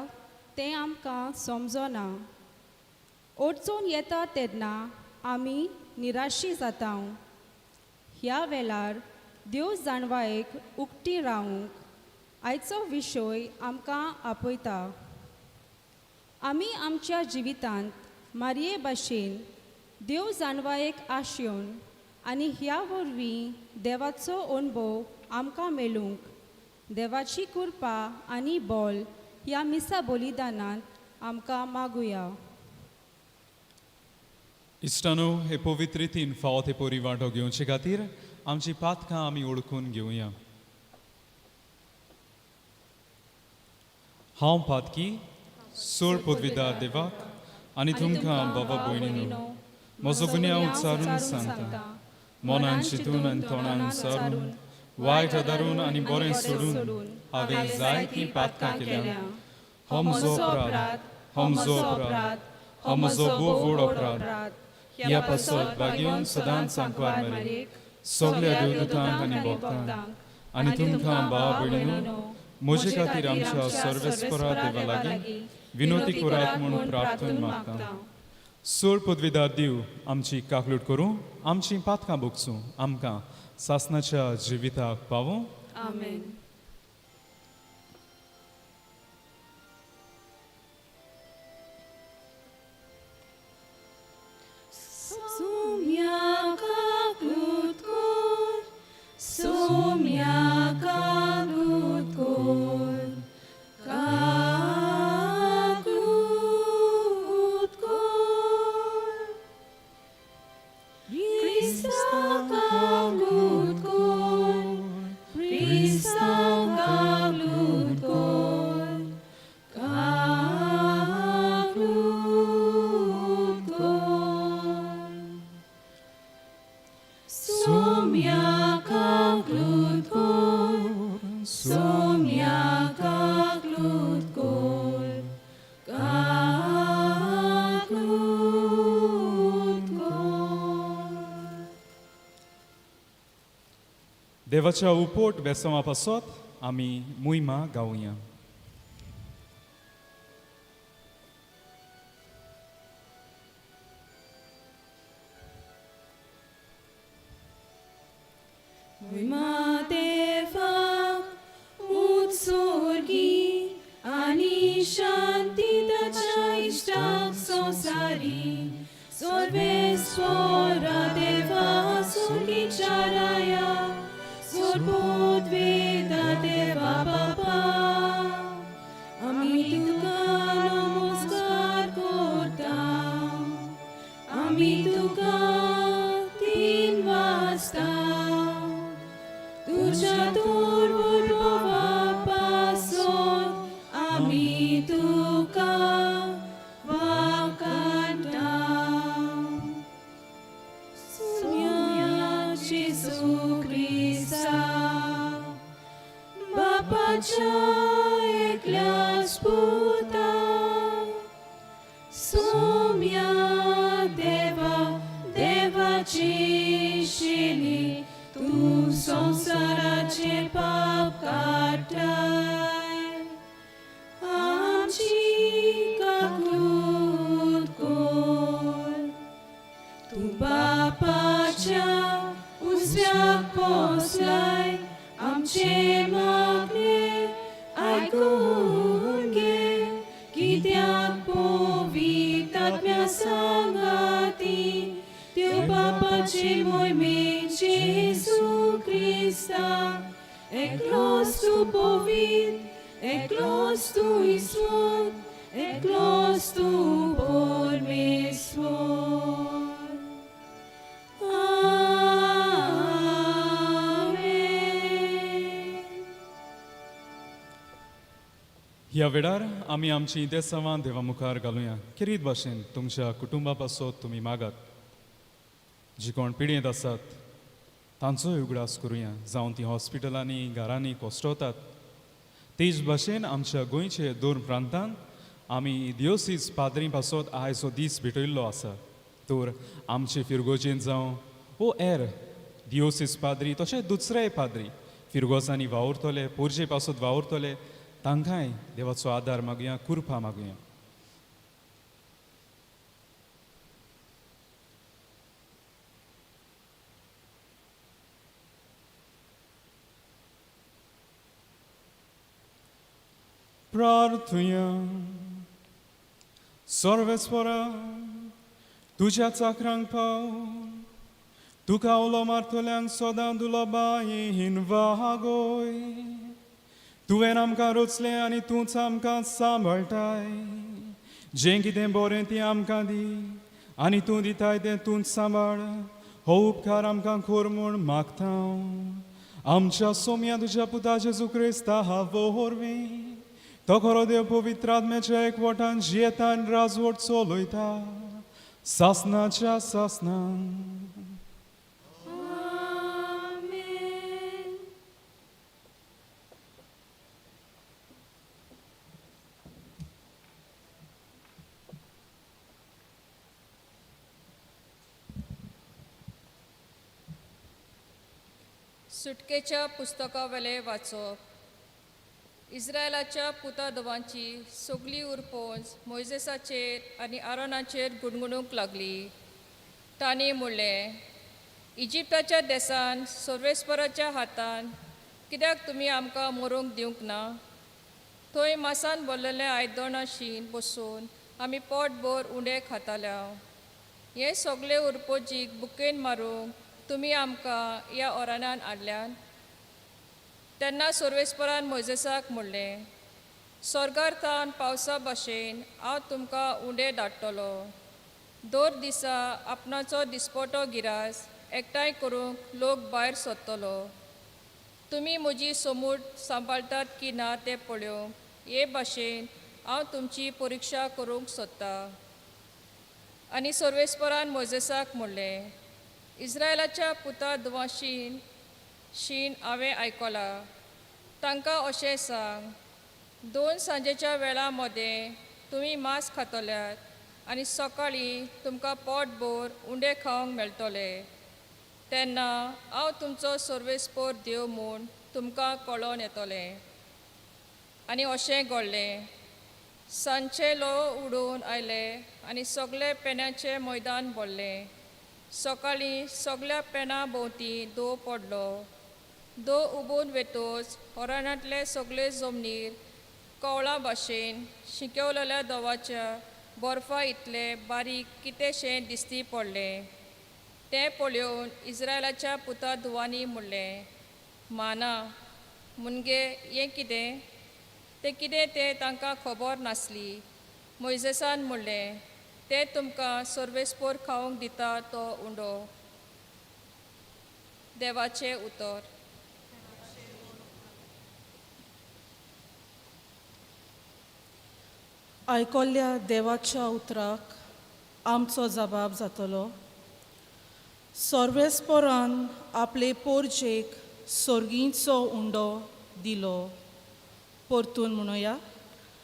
तें आमकां समजना. अडचण येता तेन्ना आमी निराशी जाता. ह्या वेळार देव जाणवायेक उक्ती रावंक आयचो विशय आमकां आपयता. आमी आमच्या जिवितांत मारये भाशेन देव जाणवायेक आशेवन आनी ह्या वरवीं देवाचो अणभव आमकां मेळूंक देवाची कृपा आनी बोल ह्या मिसा बलिदानांत आमकां मागुया. इश्टानो, हे पवित्र रितीन फावो ते पोरी वांटो घेवचे खातीर आमची पातकां आमी ओळखून घेवया. हांव पातकी सोळ पदवीदार देवाक आनी तुमकां बाबा भयणीनो म्हजो गुन्यांव उच्चारून सांगता. मनान चिंतून आनी तोंडान उच्चारून, वायट आदारून आनी बरें सोडून हांवें जायतीं पातकां केल्या. हो म्हजो अपराध, हो म्हजो अपराध, हो म्हजो भोव व्हड अपराध. ह्या पासत भाग्योन सदांच आंकवार मारयेक, सगल्या देवदूतांक आनी भक्तांक आनी तुमकां भाव भयणीनो म्हजे खातीर आमच्या सर्वेस्परा देवा लागीं विनोती करात म्हूण प्रार्थना मागता. सोळ पदवीदार दिव आमची काकलूट करूं, आमची पातकां भोगसूं, आमकां सासनाच्या जिविताक पावूं. आमेन. Sumya kaklut kor, sumya kaklut kor, kaklut kor. Krista kaklut kor, Krista kaklut kor, kaklut kor. Sumya kaklut kor, sumya kaklut kor, kaklut kor. देवाच्या उपोट बेसमा पासत आमी मुयमा गावया. Moima देवाक उत्सर्गी आनी शांती ताच्या इश्टाक संवसारी सर्वेस्वरा देवा सुगीच्या राया सोडपोत वेदा देवा बापा आमी तुका नमस्कार करता. आमी तुका तीन वाजता तुज्या दुर्बोलवा पासून आमी तुका वाकांटा. सुम्या जेजू क्रिस्ता बापाच्या एकल्याच पुता, सुम्या देवा देवाची शिली तूं संवसाराचे पाप काडटाय, आमची काकूत कर. तूं बापाच्या उजव्याक पोसलाय, आमचे मागणे आयकून घे, कित्याक पवित्र आत्म्या सांगाती देव बापाचे मोहिमेन जेजू क्रिस्ता एकलोच तूं पवित्र एकलोच तूं ईश्वर एकलोच तूं परमेश्वर. आमेन. ह्या वेळार आमी आमची देसावां देवा मुखार घालुया. खेरीत भाशेन तुमच्या कुटुंबा पासत तुमी मागात. जी कोण पिडयेंत आसात तांचोय उगडास करुया, जावं ती हॉस्पिटलांनी घरांनी कोसटवतात. तेच भाशेन आमच्या गोंयचे दोन प्रांतान आमी दियोसीस पाद्री पासत आयज हो दीस भेटयल्लो आसा. तर आमचे फिरगोजेन जावं वो एर दियोसीस पाद्री तशेंच दुसरेय पाद्री फिरगोजांनी वावुरतले, पोरजे पासत वावुरतले, तांकांय देवाचो आदार मागुया, कुरपा मागुया. प्रार्थुया. सर्वेस्वरा, तुज्या चाकरांक पाव, तुका उलो मारतल्यांक सदां दुलोबायेन वागोय. तुवें आमकां रचलें आनी तूंच आमकां सांबाळटाय. जें कितें बरें तें आमकां दी आनी तूं दिताय तें तूंच सांबाळ. हो उपकार आमकां खोर म्हूण मागता आमच्या सोम्या तुज्या पुता जेजू क्रिस्ता वरवीं. तो खरो देव पवित्र आत्म्याच्या एकवटान जियेता आनी राजवट चलयता सासनाच्या सासनान. आमेन. सुटकेच्या पुस्तकावेलें वाचप. इस्रायलाच्या पुतादवांची सगली उरपोंज मोयजेसाचेर आनी आरोनाचेर गुणगुणूंक लागली. तांणी म्हणलें, इजिप्ताच्या देसान सर्वेस्पराच्या हातान कित्याक तुमी आमकां मरूंक दिवंक ना? थंय मासान भरलेलें आयदनां शीन बसून आमी पोटभर उंडे खाताल्या. हे सगळे उरपोजीक बुकेन मारूंक तुमी आमकां ह्या ओरानान हाडल्यात. तेन्ना सर्वेस्परान मोयजेसाक म्हणलें, स्वर्गार थावन पावसा भाशेन हांव तुमकां उंडे धाडटलो. दर दिसा आपणाचो दिसपटो गिरास एकठांय करूंक लोक भायर सोदतलो. तुमी म्हजी सोमूट सांबाळटात की ना तें पळोवंक हे भाशेन हांव तुमची परिक्षा करूंक सोदतां. आनी सर्वेस्परान मोजेसाक म्हणलें, इस्रायलाच्या पुता दुवाशीन शीन हांवें आयकलां. तांकां अशें सांग, 2 सांजेच्या वेळा मदें तुमी मांस खातल्यात आनी सकाळीं तुमकां पोटभर उंडे खावंक मेळटले. तेन्ना हांव तुमचो सर्वेस्पोर देव म्हूण तुमकां कळोन येतलें. आनी अशें घडलें, सांजचे लोव उडून आयले आनी सगळे पेण्याचें मैदान भरलें. सकाळीं सगळ्या पेणा भोंवती दो पडलो. दो उबून वेतोच होराणांतले सगळे जमनीर कवळां भाशेन शिंकेवलेल्या दवाच्या बर्फा इतले बारीक कितेंशें दिसती पडलें. तें पळोवन इस्रायलाच्या पुता धुवांनी म्हणलें, माना मुनगे हें कितें? तें कितें तें तांकां खबर नासली. मोयजेसान म्हणलें, तें तुमकां सर्वेस्पोर खावंक दिता तो उंडो. देवाचें उतर. आयकल्ल्या देवाच्या उतराक आमचो जबाब जातलो. सर्वेस्पोरान आपले पोरजेक सोर्गींचो उंडो दिलो. परतून म्हणुया,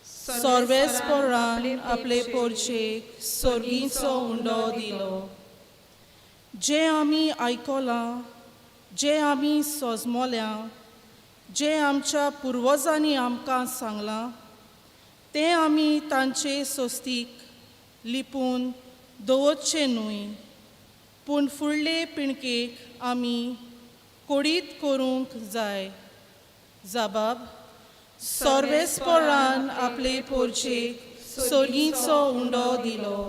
सर्वेस्पोरान आपले पोरजेक सोर्गींचो उंडो दिलो. जें आमी आयकलां, जें आमी सोजमोल्यां, जें आमच्या पुर्वजांनी आमकां सांगलां तें आमी तांचे सोस्तीक लिपून दवरचें न्हय, पूण फुडले पिणकेक आमी कोडीत करूंक जाय. जबाब, सर्वेस्पोरान आपले पोरचेक सोर्गीचो उंडो दिलो.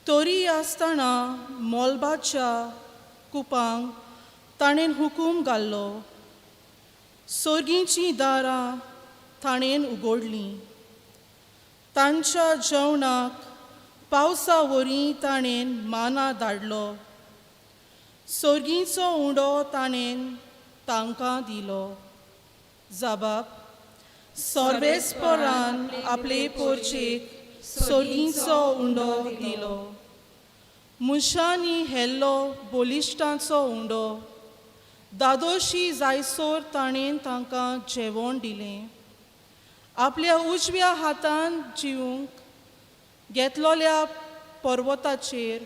तरी आसतना मोलबाच्या कुपांक ताणें हुकूम घाल्लो. सोर्गींचीं दारां ताणें उगडलीं. तांच्या जेवणाक पावसा वरी ताणें माना धाडलो. सोर्गींचो उंडो ताणें तांकां दिलो. जबाब सर्वेस्परान आपले पोरचेक सोर्गींचो उंडो दिलो. मनशांनी हेल्लो बलिश्टांचो उंडो. दादोशी जायसर ताणें तांकां जेवण दिलें. आपल्या उजव्या हातान जिवंक घेतलोल्या पर्वताचेर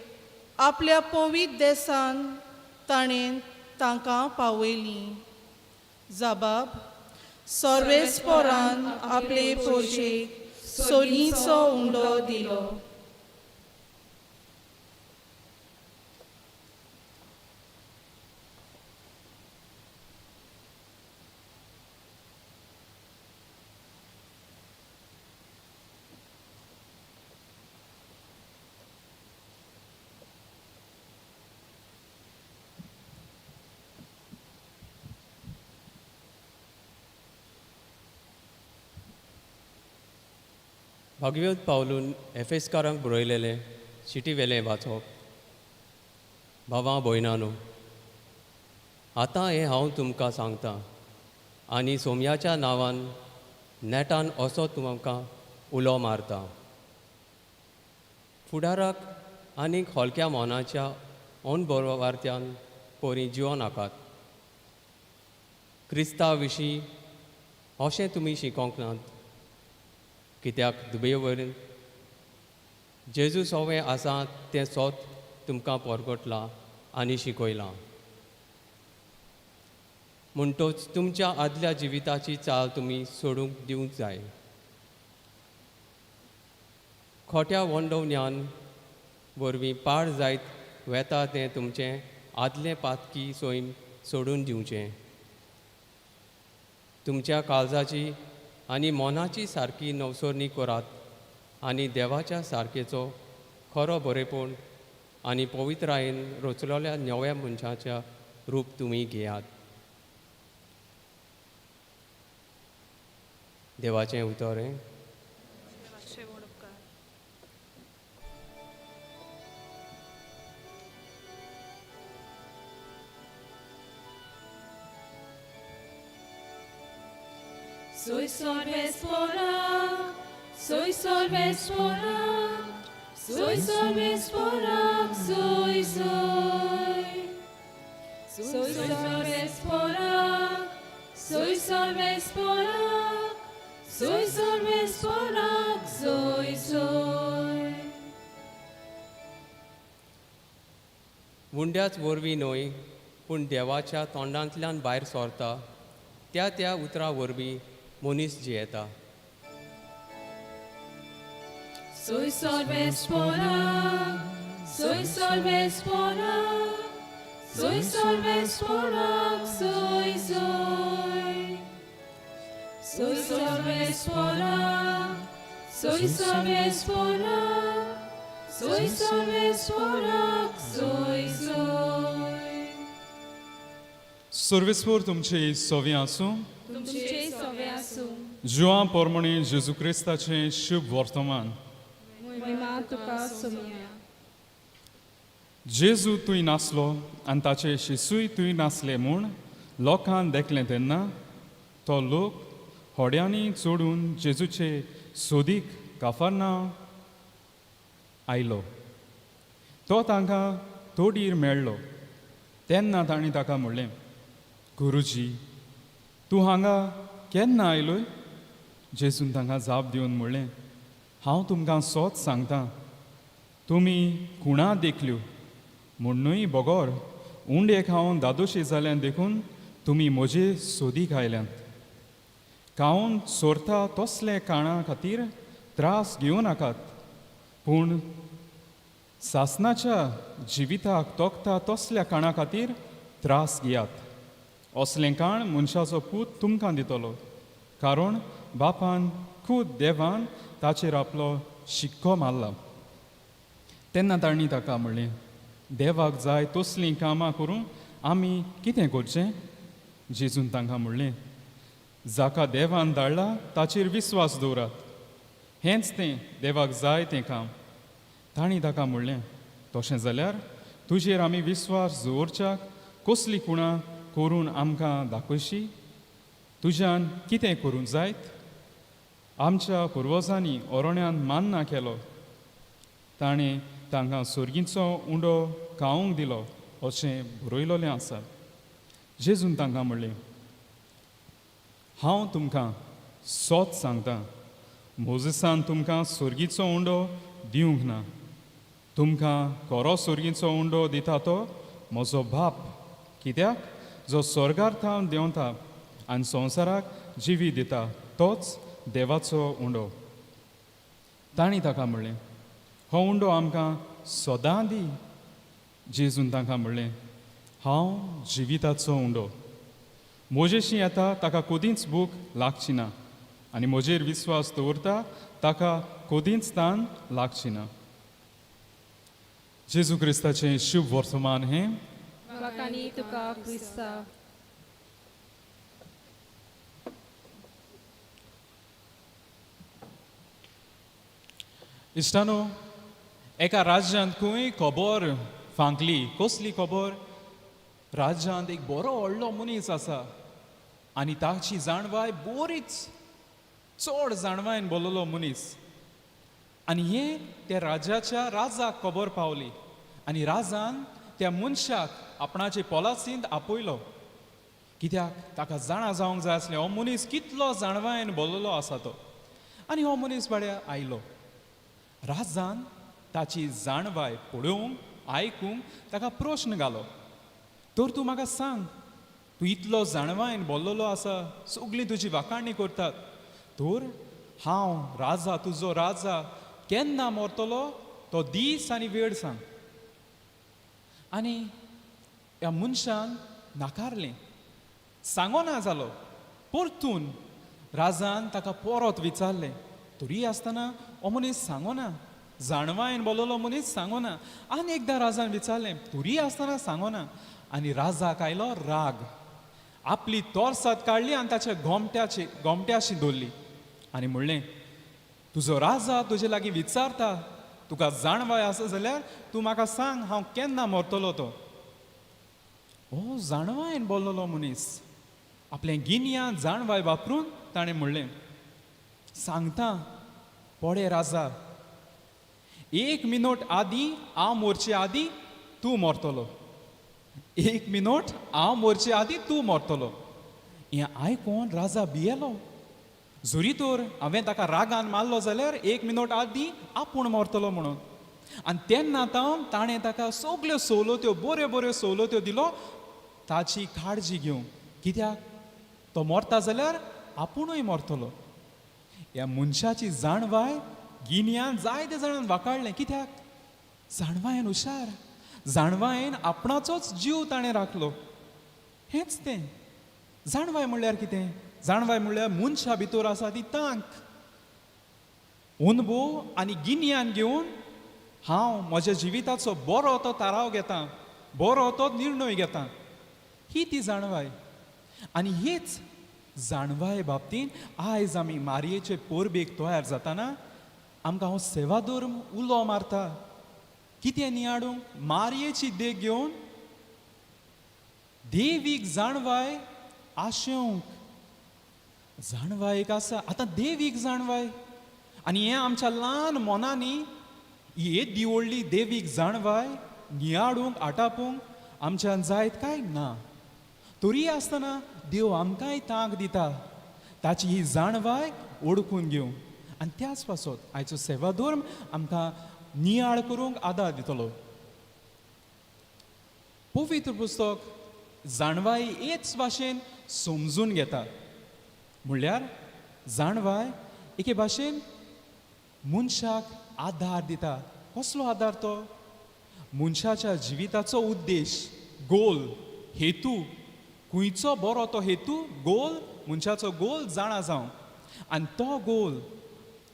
आपल्या पवित्र देसान ताणें तांकां पावयलीं. जबाब सर्वेस्परान आपले पोरचेक सोलीचो उंडो दिलो. भगवत पावलून एफेसकारांक बरयलेलें चिटी वेलें वाचप. भावां भयणानो, आतां हें हांव तुमकां सांगतां आनी सोम्याच्या नांवान नेटान असो तुमकां उलो मारता. फुडाराक आनीक हलक्या मनाच्या अनबरवार्त्यान परी जियो नाकात. क्रिस्ता विशीं अशें तुमी शिकोंक नात, कित्याक दुबेवर जेजू सोवें आसा तें सोत तुमकां परगटलां आनी शिकयलां. म्हणटोच तुमच्या आदल्या जिविताची चाल तुमी सोडूंक दिवंक जाय. खोट्या वंडवण्यान वरवीं पाड जायत वेता तें तुमचें आदलें पातकी सैम सोडून दिवचें. तुमच्या काळजाची आनी मनाची सारकी नवसरणी करात आनी देवाच्या सारकेचो खरो बरेपण आनी पवित्रायेन रचलोल्या नव्या मनशाच्या रूप तुमी घेयात. देवाचें उतर हें. Soy solvespora, soy solvespora, soy solvespora, soy soy. Soy solvespora, soy solvespora, soy solvespora, soy soy. उंड्याच वरवीं न्हय, पूण देवाच्या तोंडांतल्यान भायर सरता त्या त्या उतरां वरवीं मनीस जियेता. Soy solvespora, soy solvespora, soy solvespora, soy soy. Soy solvespora, soy solvespora, soy solvespora, soy soy. सर्वेस्पोर तुमचे सोवे आसूं. तुमचे सोवे आसूं. जुआं पोरमणी जेजू क्रिस्ताचें शुभ वर्तमान. महिमा तुका सोमया. जेजू तूंय नासलो आनी ताचे शिसूय तूंय नासले म्हूण लोकान देखलें तेन्ना तो लोक होड्यांनी चडून जेजूचे सोदीक काफारना आयलो. तो तांकां तोडीर मेळ्ळो तेन्ना तांणी ताका म्हणलें, गुरुजी, तूं हांगा केन्ना आयलोय? जेजून तांकां जाप दिवन म्हणलें, हांव तुमकां सोत सांगता, तुमी खुणा देखल्यो म्हुण्णूय बगोर उंडे खावन दादोशी जाल्यान देखून तुमी म्हजे सोदीक आयल्यात. खावन सोरता तसले काणा खातीर त्रास घेवं नाकात, पूण सासनाच्या जिविताक तोखता तसल्या काणा खातीर त्रास घेयात. असलें काण मनशाचो पूत तुमकां दितलो, कारण बापान खूद देवान ताचेर आपलो शिक्को मारला. तेन्ना तांणी ताका म्हणलें, देवाक जाय तसलीं कामां करूंक आमी कितें करचें? जेजून तांकां म्हणलें, जाका देवान धाडला ताचेर विस्वास दवरात, हेंच तें देवाक जाय तें काम. तांणी ताका म्हणलें, तशें जाल्यार तुजेर आमी विस्वास दवरच्याक कसली कुणां करून आमकां दाखयशी? तुज्यान कितें करूंक जायत? आमच्या पुर्वजांनी ओरण्यान मान्ना केलो, ताणें तांकां सोर्गीचो उंडो खावंक दिलो अशें बरयलोलें आसा. जेजून तांकां म्हणलें, हांव तुमकां सोत सांगता, मोजेसान तुमकां सोर्गीचो उंडो दिवंक ना, तुमकां खरो सोर्गीचो उंडो दिता तो म्हजो बाप, कित्याक जो स्वर्गार थावन देंवता आनी संवसाराक जिवी दिता तोच देवाचो उंडो. तांणी ताका म्हणलें, हो उंडो आमकां सदां दी. जेजून तांकां म्हणलें, हांव जिविताचो उंडो, म्हजेशी येता ताका कदींच भूक लागची ना आनी म्हजेर विस्वास दवरता ताका कदींच तान लागची ना. जेजू क्रिस्ताचें शुभ वर्तमान हें. वाकानी तुका क्रिस्ता. इश्टानो, एका राज्यांत खंय खबर फांकली. कसली खबर? राज्यांत एक बरो व्हडलो मनीस आसा आनी ताची जाणवाय बरीच चड जाणवायन बोल्लोलो मनीस. आनी हें त्या राज्याच्या राजाक खबर पावली आनी राजान त्या मनशाक आपणाचे पोलासींत आपयलो, कित्याक ताका जाणा जावंक जाय आसलें हो मनीस कितलो जाणवायन बोल्लोलो आसा तो. आनी हो मनीस बाड्या आयलो. राजान ताची जाणवाय पळोवंक आयकूंक ताका प्रश्न घालो, तर तूं म्हाका सांग, तूं इतलो जाणवायन बोल्लोलो आसा, सगळीं तुजी वाखाणी करतात, तर हांव राजा तुजो राजा केन्ना मरतलो तो दीस आनी वेळ सांग. आनी ह्या मनशान नाकारलें, सांगोना जालो. परतून राजान ताका परत विचारलें, तरी आसतना हो मनीस सांगोना, जाणवायन बोल्लोलो मनीस सांगोना. आनी एकदां राजान विचारलें, तरी आसतना सांगोना. आनी राजाक आयलो राग, आपली तोरसाद काडली आनी ताच्या गोमट्याशी दवरली आनी म्हणलें, तुजो राजा तुजे लागीं विचारता, तुका जाणवाय आसा जाल्यार तूं म्हाका सांग हांव केन्ना मरतलो तो. हो जाणवायन बोल्लोलो मनीस आपलें गिन्यान जाणवाय वापरून ताणें म्हणलें, सांगता पळे राजा, एक मिनट आदीं हांव मरचे आदीं तूं मरतलो, एक मिनट हांव मरचे आदीं तूं मरतलो. हें आयकून राजा भियेलो. जरी तर हांवें ताका रागान मारलो जाल्यार एक मिनट आदीं आपूण मरतलो म्हणून. आनी तेन्ना तावन ताणें ताका सगल्यो सवलत्यो, बऱ्यो बऱ्यो सवलत्यो दिलो ताची काळजी घेवंक, कित्याक तो मरता जाल्यार आपुणूय मरतलो. ह्या मनशाची जाणवाय गिन्यान जायते जाणान वाकाडलें, कित्याक जाणवायेन हुशार, जाणवायेन आपणाचोच जीव ताणें राखलो. हेंच तें जाणवाय म्हणल्यार कितें? जाणवाय म्हणल्यार मनशा भितर आसा ती तांक, अनुभव आनी गिन्यान घेवन हांव म्हज्या जिविताचो बरो तो थाराव घेता, बरो तो निर्णय घेता, ही ती जाणवाय. आनी हीच जाणवाय बाबतीन आयज आमी मारयेचे परबेक तयार जाताना आमकां हांव सेवाधर्म उलो मारता, कितें नियाडूंक? मारयेची देख घेवन देवीक जाणवाय आशेवंक. जाणवाय एक आसा आतां देवीक जाणवाय, आनी हें आमच्या ल्हान मनांनी येदी व्हडली देवीक जाणवाय नियाडूंक आटापूंक आमच्यान जायत काय ना. तरी आसतना देव आमकांय तांक दिता ताची ही जाणवाय ओडकून घेवंक. आनी त्याच पासत आयचो सेवाधर्म आमकां नियाळ करूंक आदार दितलो. पवित्र पुस्तक जाणवाय हेच भाशेन समजून घेता, म्हणल्यार जाणवाय एके भाशेन मनशाक आदार दिता. कसलो आदार तो? मनशाच्या जिविताचो उद्देश, गोल, हेतू, खंयचो बरो तो हेतू, गोल, मनशाचो गोल जाणा जावंक, आनी तो गोल,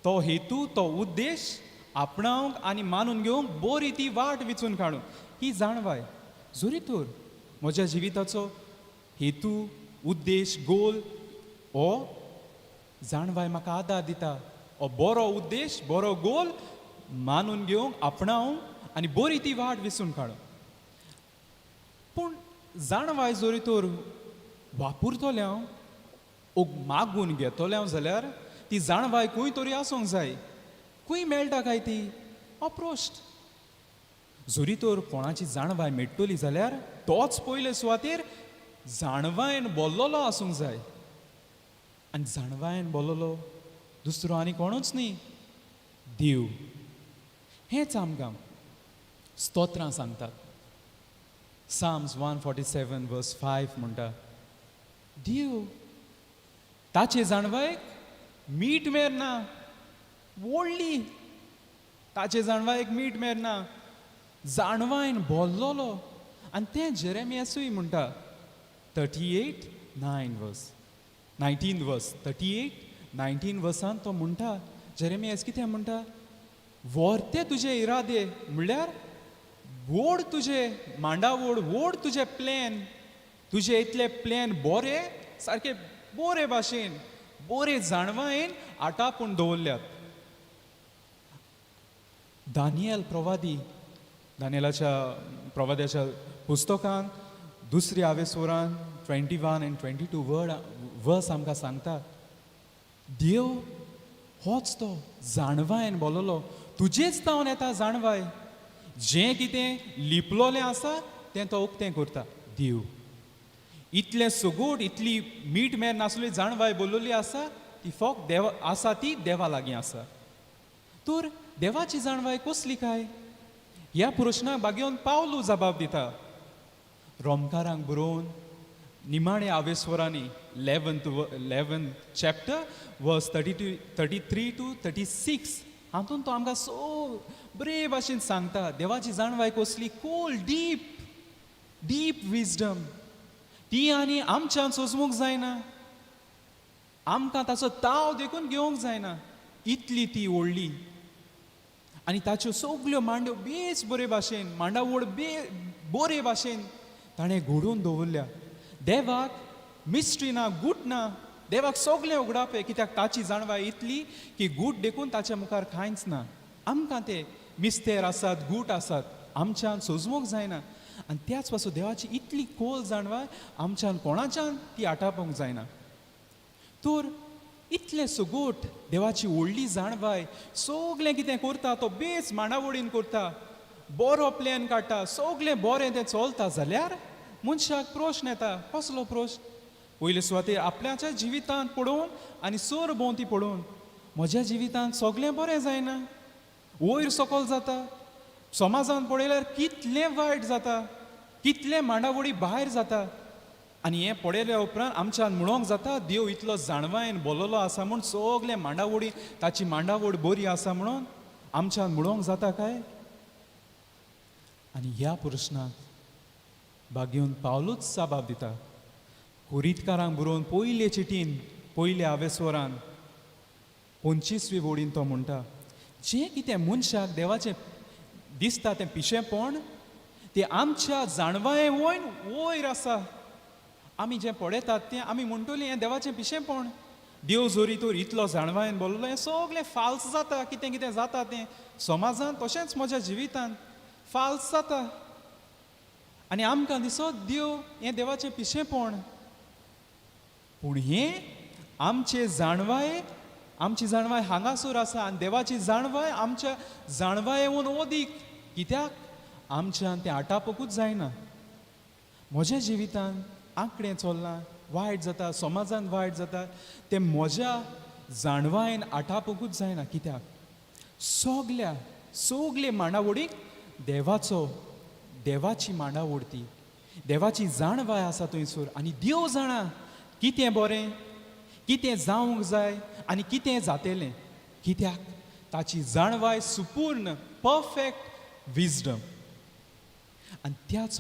तो हेतू, तो उद्देश आपणावंक आनी मानून घेवंक बरी ती वाट विचून काडूंक ही जाणवाय. जरी तर म्हज्या जिविताचो हेतू, उद्देश, गोल हो जाणवाय म्हाका आदार दिता. हो बरो उद्देश, बरो गोल मानून घेवंक, आपणावंक आनी बरी ती वाट विचून काडूंक. पूण जाणवाय जरी तर वापरतलें हांव ओ मागून घेतलें हांव जाल्यार ती जाणवाय खंय तरी आसूंक जाय. खंय मेळटा काय ती? हो प्रश्न. जरी तर कोणाची जाणवाय मेळटली जाल्यार तोच पयले सुवातेर जाणवायन बोल्लोलो आसूंक जाय. आनी जाणवायन बोल्लोलो दुसरो आनी कोणूच न्ही, देव. हेंच आमकां स्तोत्रां सांगतात. Psalms 147 verse 5 म्हणटा, देव ताचे जाणवायक मीठ मेर ना, व्हडली ताचे जाणवायक मीठ मेर ना, जाणवायन बोल्लोलो. आनी तें जेरेमियासूय म्हणटा 38:9 verse, 19 verse, 38:19 वर्सान तो म्हणटा, जेरेमियास कितें म्हणटा, व्हरते तुजे इरादे, म्हणल्यार व्हड तुजे मांडावड, व्हड तुजे प्लॅन, तुजे इतले प्लॅन बोरे सारके बोरे भाशेन बोरे जाणवायेन आटापून दवरल्यात. दानियल प्रवादी, दानियलाच्या प्रवाद्याच्या पुस्तकान दुसऱ्या आवेसोरान 21 आनी 22 वर्ड वर्स आमकां सांगता, देव होच तो जाणवायेन बोललो, तुजेच तावन येता जाणवाय, जें कितें लिपलोलें आसा तें तो उक्तें करता. देव इतलें सगोट, इतली मीठ मेर नासली जाणवाय बोल्लोली आसा ती फक्त देवा आसा, ती देवा लागीं आसा. तर देवाची जाणवाय कसली काय? ह्या प्रश्नाक बागेवन पावलू जबाब दिता. रोमकारांक बरोवन निमाणे आवेस्वरांनी 11th chapter verse 32, 33 to 36 हातून तो आमकां सो बरे भाशेन सांगता देवाची जाणवाय कसली, खोल, डीप डीप विजडम ती आनी आमच्यान सोजमूंक जायना, आमकां ताचो ताव देखून घेवंक जायना, इतली ती व्हडली. आनी ताच्यो सगल्यो मांड्यो बेस बरे भाशेन, मांडावळ बे बरे भाशेन ताणें घडोवन दवरल्या. देवाक मिस्ट्री ना, गूट ना, देवाक सगलें उगडापें, कित्याक ताची जाणवाय इतली की गूट देखून ताच्या मुखार कांयच ना. आमकां ते मिस्तेर आसात, गूट आसात, आमच्यान सोजमूंक जायना. आनी त्याच पासून देवाची इतली खोल जाणवाय आमच्यान कोणाच्यान ती आटापूंक जायना. तर इतलें सगोट देवाची व्हडली जाणवाय, सगलें कितें करता तो बेस मांडावळीन करता, बरो प्लॅन काडटा, सगलें बरें तें चलता जाल्यार मनशाक प्रश्न येता. कसलो प्रश्न? पयले सुवातेर आपल्याच्या जिवितांत पळोवन आनी सर भोंवती पळोवन म्हज्या जिवितांत सगलें बरें जायना, वयर सकयल जाता, समाजांत पळयल्यार कितलें वायट जाता, कितलें मांडावळी भायर जाता. आनी हें पळयल्या उपरांत आमच्यान म्हणोंक जाता देव इतलो जाणवायेन बोल्लोलो आसा म्हूण सगलें मांडावळी ताची मांडावळ बरी आसा म्हणून आमच्यान म्हणोंक जाता काय? आनी ह्या प्रश्नाक बागेवन पावलूच जबाब दिता. कोरितकारांक बरोवन पयले चिटीन पयल्या आवेस्वरान 25वी वोडीन तो म्हणटा, जें कितें मनशाक देवाचें दिसता तें पिशेंपण तें आमच्या जाणवाये वयर वयर आसा. आमी जें पळयतात तें आमी म्हणटलीं हें देवाचें पिशेंपण. देव जरी तर इतलो जाणवायेन बोल्लो हें सगलें फाल्स जाता, कितें कितें जाता तें समाजांत तशेंच म्हज्या जिवितांत फाल्स जाता. आनी आमकां दिसत देव हें देवाचें पिशेंपण, पूण हें आमचे जाणवाये, आमची जाणवाय हांगासर आसा आनी देवाची जाणवाय आमच्या जाणवायेहून अदीक, कित्याक आमच्यान तें आटापूंकूच जायना. म्हज्या जिवितांत आंकडें चल्लां, वायट जाता, समाजांत वायट जाता, तें म्हज्या जाणवायेन आटापूंकूच जायना, कित्याक सगल्या सगले मांडावळीक देवाचो, देवाची मांडावळ ती, देवाची जाणवाय आसा थंयसर. आनी देव जाणा कितें बरें, कितें जावंक जाय आनी कितें जातेलें, कित्याक ताची जाणवाय सुपूर्ण, परफेक्ट विजडम. आनी त्याच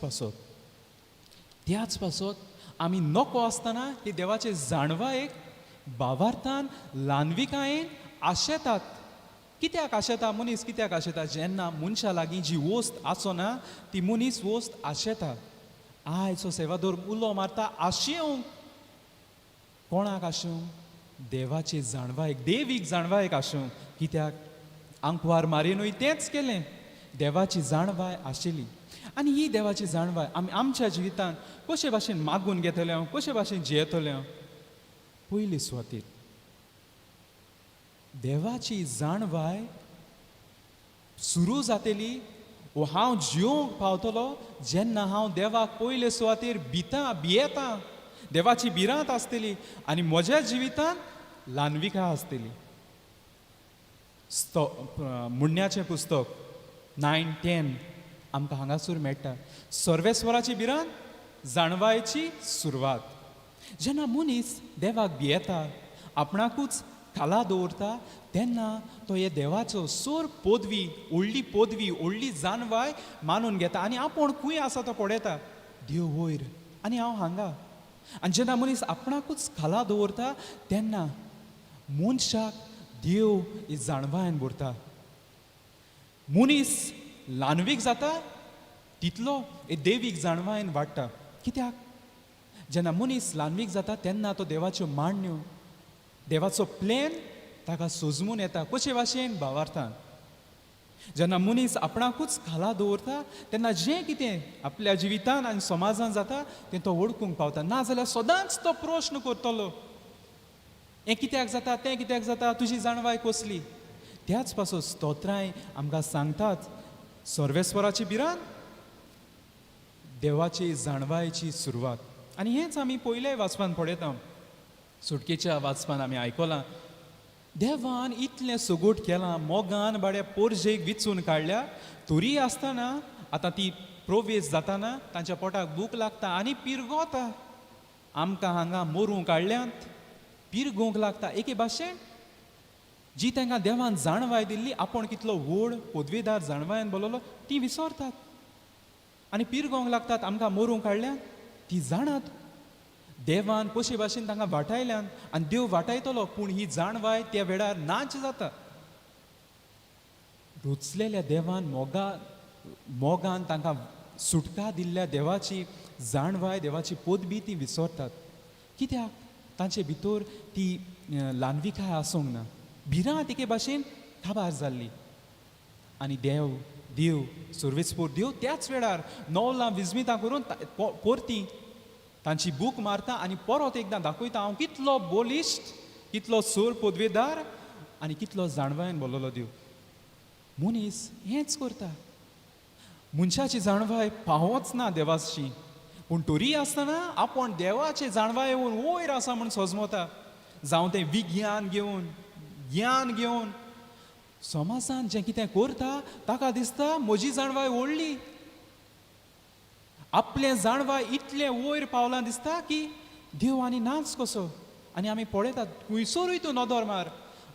पासत आमी नको आसतना ती देवाचे जाणवायेक बावार्थान ल्हानविकायेन आशेतात. कित्याक आशेता मनीस? कित्याक आशेता? जेन्ना मनशा लागीं जी वस्त आसना ती मनीस वस्त आशेता. आयचो सेवादोर उलो मारता आशेवंक. कोणाक आशेवंक? देवाचे जाणवायेक, देवीक जाणवायेक आशेवंक. कित्याक? आंकवार मारिनूय तेंच केलें, देवाची जाणवाय आशिल्ली. आनी ही देवाची जाणवाय आमी आमच्या जिवितांत कशे भाशेन मागून घेतले हांव, कशे भाशेन जियेतले हांव? पयले सुवातेर देवाची जाणवाय सुरू जातली वो हांव जियोंक पावतलो जेन्ना हांव देवाक पयले सुवातेर भिता, भियेता, देवाची भिरांत आसतली आनी म्हज्या जिवितांत ल्हानविकाय आसतली. म्हणण्याचें पुस्तक 9:10 आमकां हांगासर मेळटा. सर्वेस्वराची भिरांत जाणवायची सुरवात. जेन्ना मनीस देवाक भियेता, आपणाकूच खाला दवरता, तेन्ना तो हे देवाचो सोर पदवी, व्हडली पदवी, व्हडली जाणवाय मानून घेता आनी आपूण खंय आसा तो पळयता, देव वयर आनी हांव हांगा. आनी जेन्ना मनीस आपणाकूच खाला दवरता तेन्ना मनशाक देव ही जाणवायन भरता. मनीस ल्हानवीक जाता तितलो हे देवीक जाणवायन वाडटा. कित्याक? जेन्ना मनीस ल्हानवीक जाता तेन्ना तो देवाच्यो मांडण्यो, देवाचो प्लॅन ताका सोजमून येता. कशे भाशेन? भावार्थान. जेन्ना मनीस आपणाकूच खाला दवरता तेन्ना जें कितें आपल्या जिवितान आनी समाजान जाता तें तो वळखूंक पावता. नाजाल्यार सदांच तो प्रश्न करतलो, हें कित्याक जाता, तें कित्याक जाता, तुजी जाणवाय कसली? त्याच पासून स्तोत्रांय आमकां सांगतात सर्वेस्वराची भिरांत देवाची जाणवायेची सुरवात. आनी हेंच आमी पयले वाचपान पळयता, सुटकेच्या वाचपान आमी आयकलां, देवान इतलें सगूट केलां, मोगान बाड्या पोरजेक विचून काडल्या, तरी आसतना आतां ती प्रोवेस जाताना तांच्या पोटाक भूक लागता आनी पिरगोता. आमकां हांगा मरूंक काडल्यांत, पिरगोवंक लागता. एके भाशेन जी तांकां देवान जाणवाय दिल्ली, आपूण कितलो व्हड पदवेदार जाणवायन बोललो, ती विसरतात आनी पिरगोवंक लागतात. आमकां मरूंक काडल्यात, ती जाणात देवान कशे भाशेन तांकां वाटायल्यान आनी देव वाटायतलो, पूण ही जाणवाय त्या वेळार नाच जाता. रुचलेल्या देवान मोगान तांकां सुटका दिल्ल्या देवाची जाणवाय, देवाची पदवी ती विसरतात. कित्याक? तांचे भितर ती ल्हानविकाय आसूंक ना, भिरांत एके भाशेन काबार जाल्ली. आनी देव देव सर्वेस्पोर देव त्याच वेळार नवलां विजमितां करून परती तांची बूक मारता आनी परत एकदां दाखयता हांव कितलो बोलिश्ट, कितलो सोर पदवेदार आनी कितलो जाणवायन बोललो देव. मनीस हेंच करता, मनशाची जाणवाय पावच ना देवाची, पूण तरी आसतना आपूण देवाचे जाणवाय वयर आसा म्हूण सजमता. जावं तें विज्ञान घेवन, ज्ञान घेवन समाजान जें कितें करता ताका दिसता म्हजी जाणवाय व्हडली, आपलें जाणवाय इतलें वयर पावलां दिसता की देव आनी नाच कसो. आनी आमी पळयतात खुंयसरूय तूं नदर मार,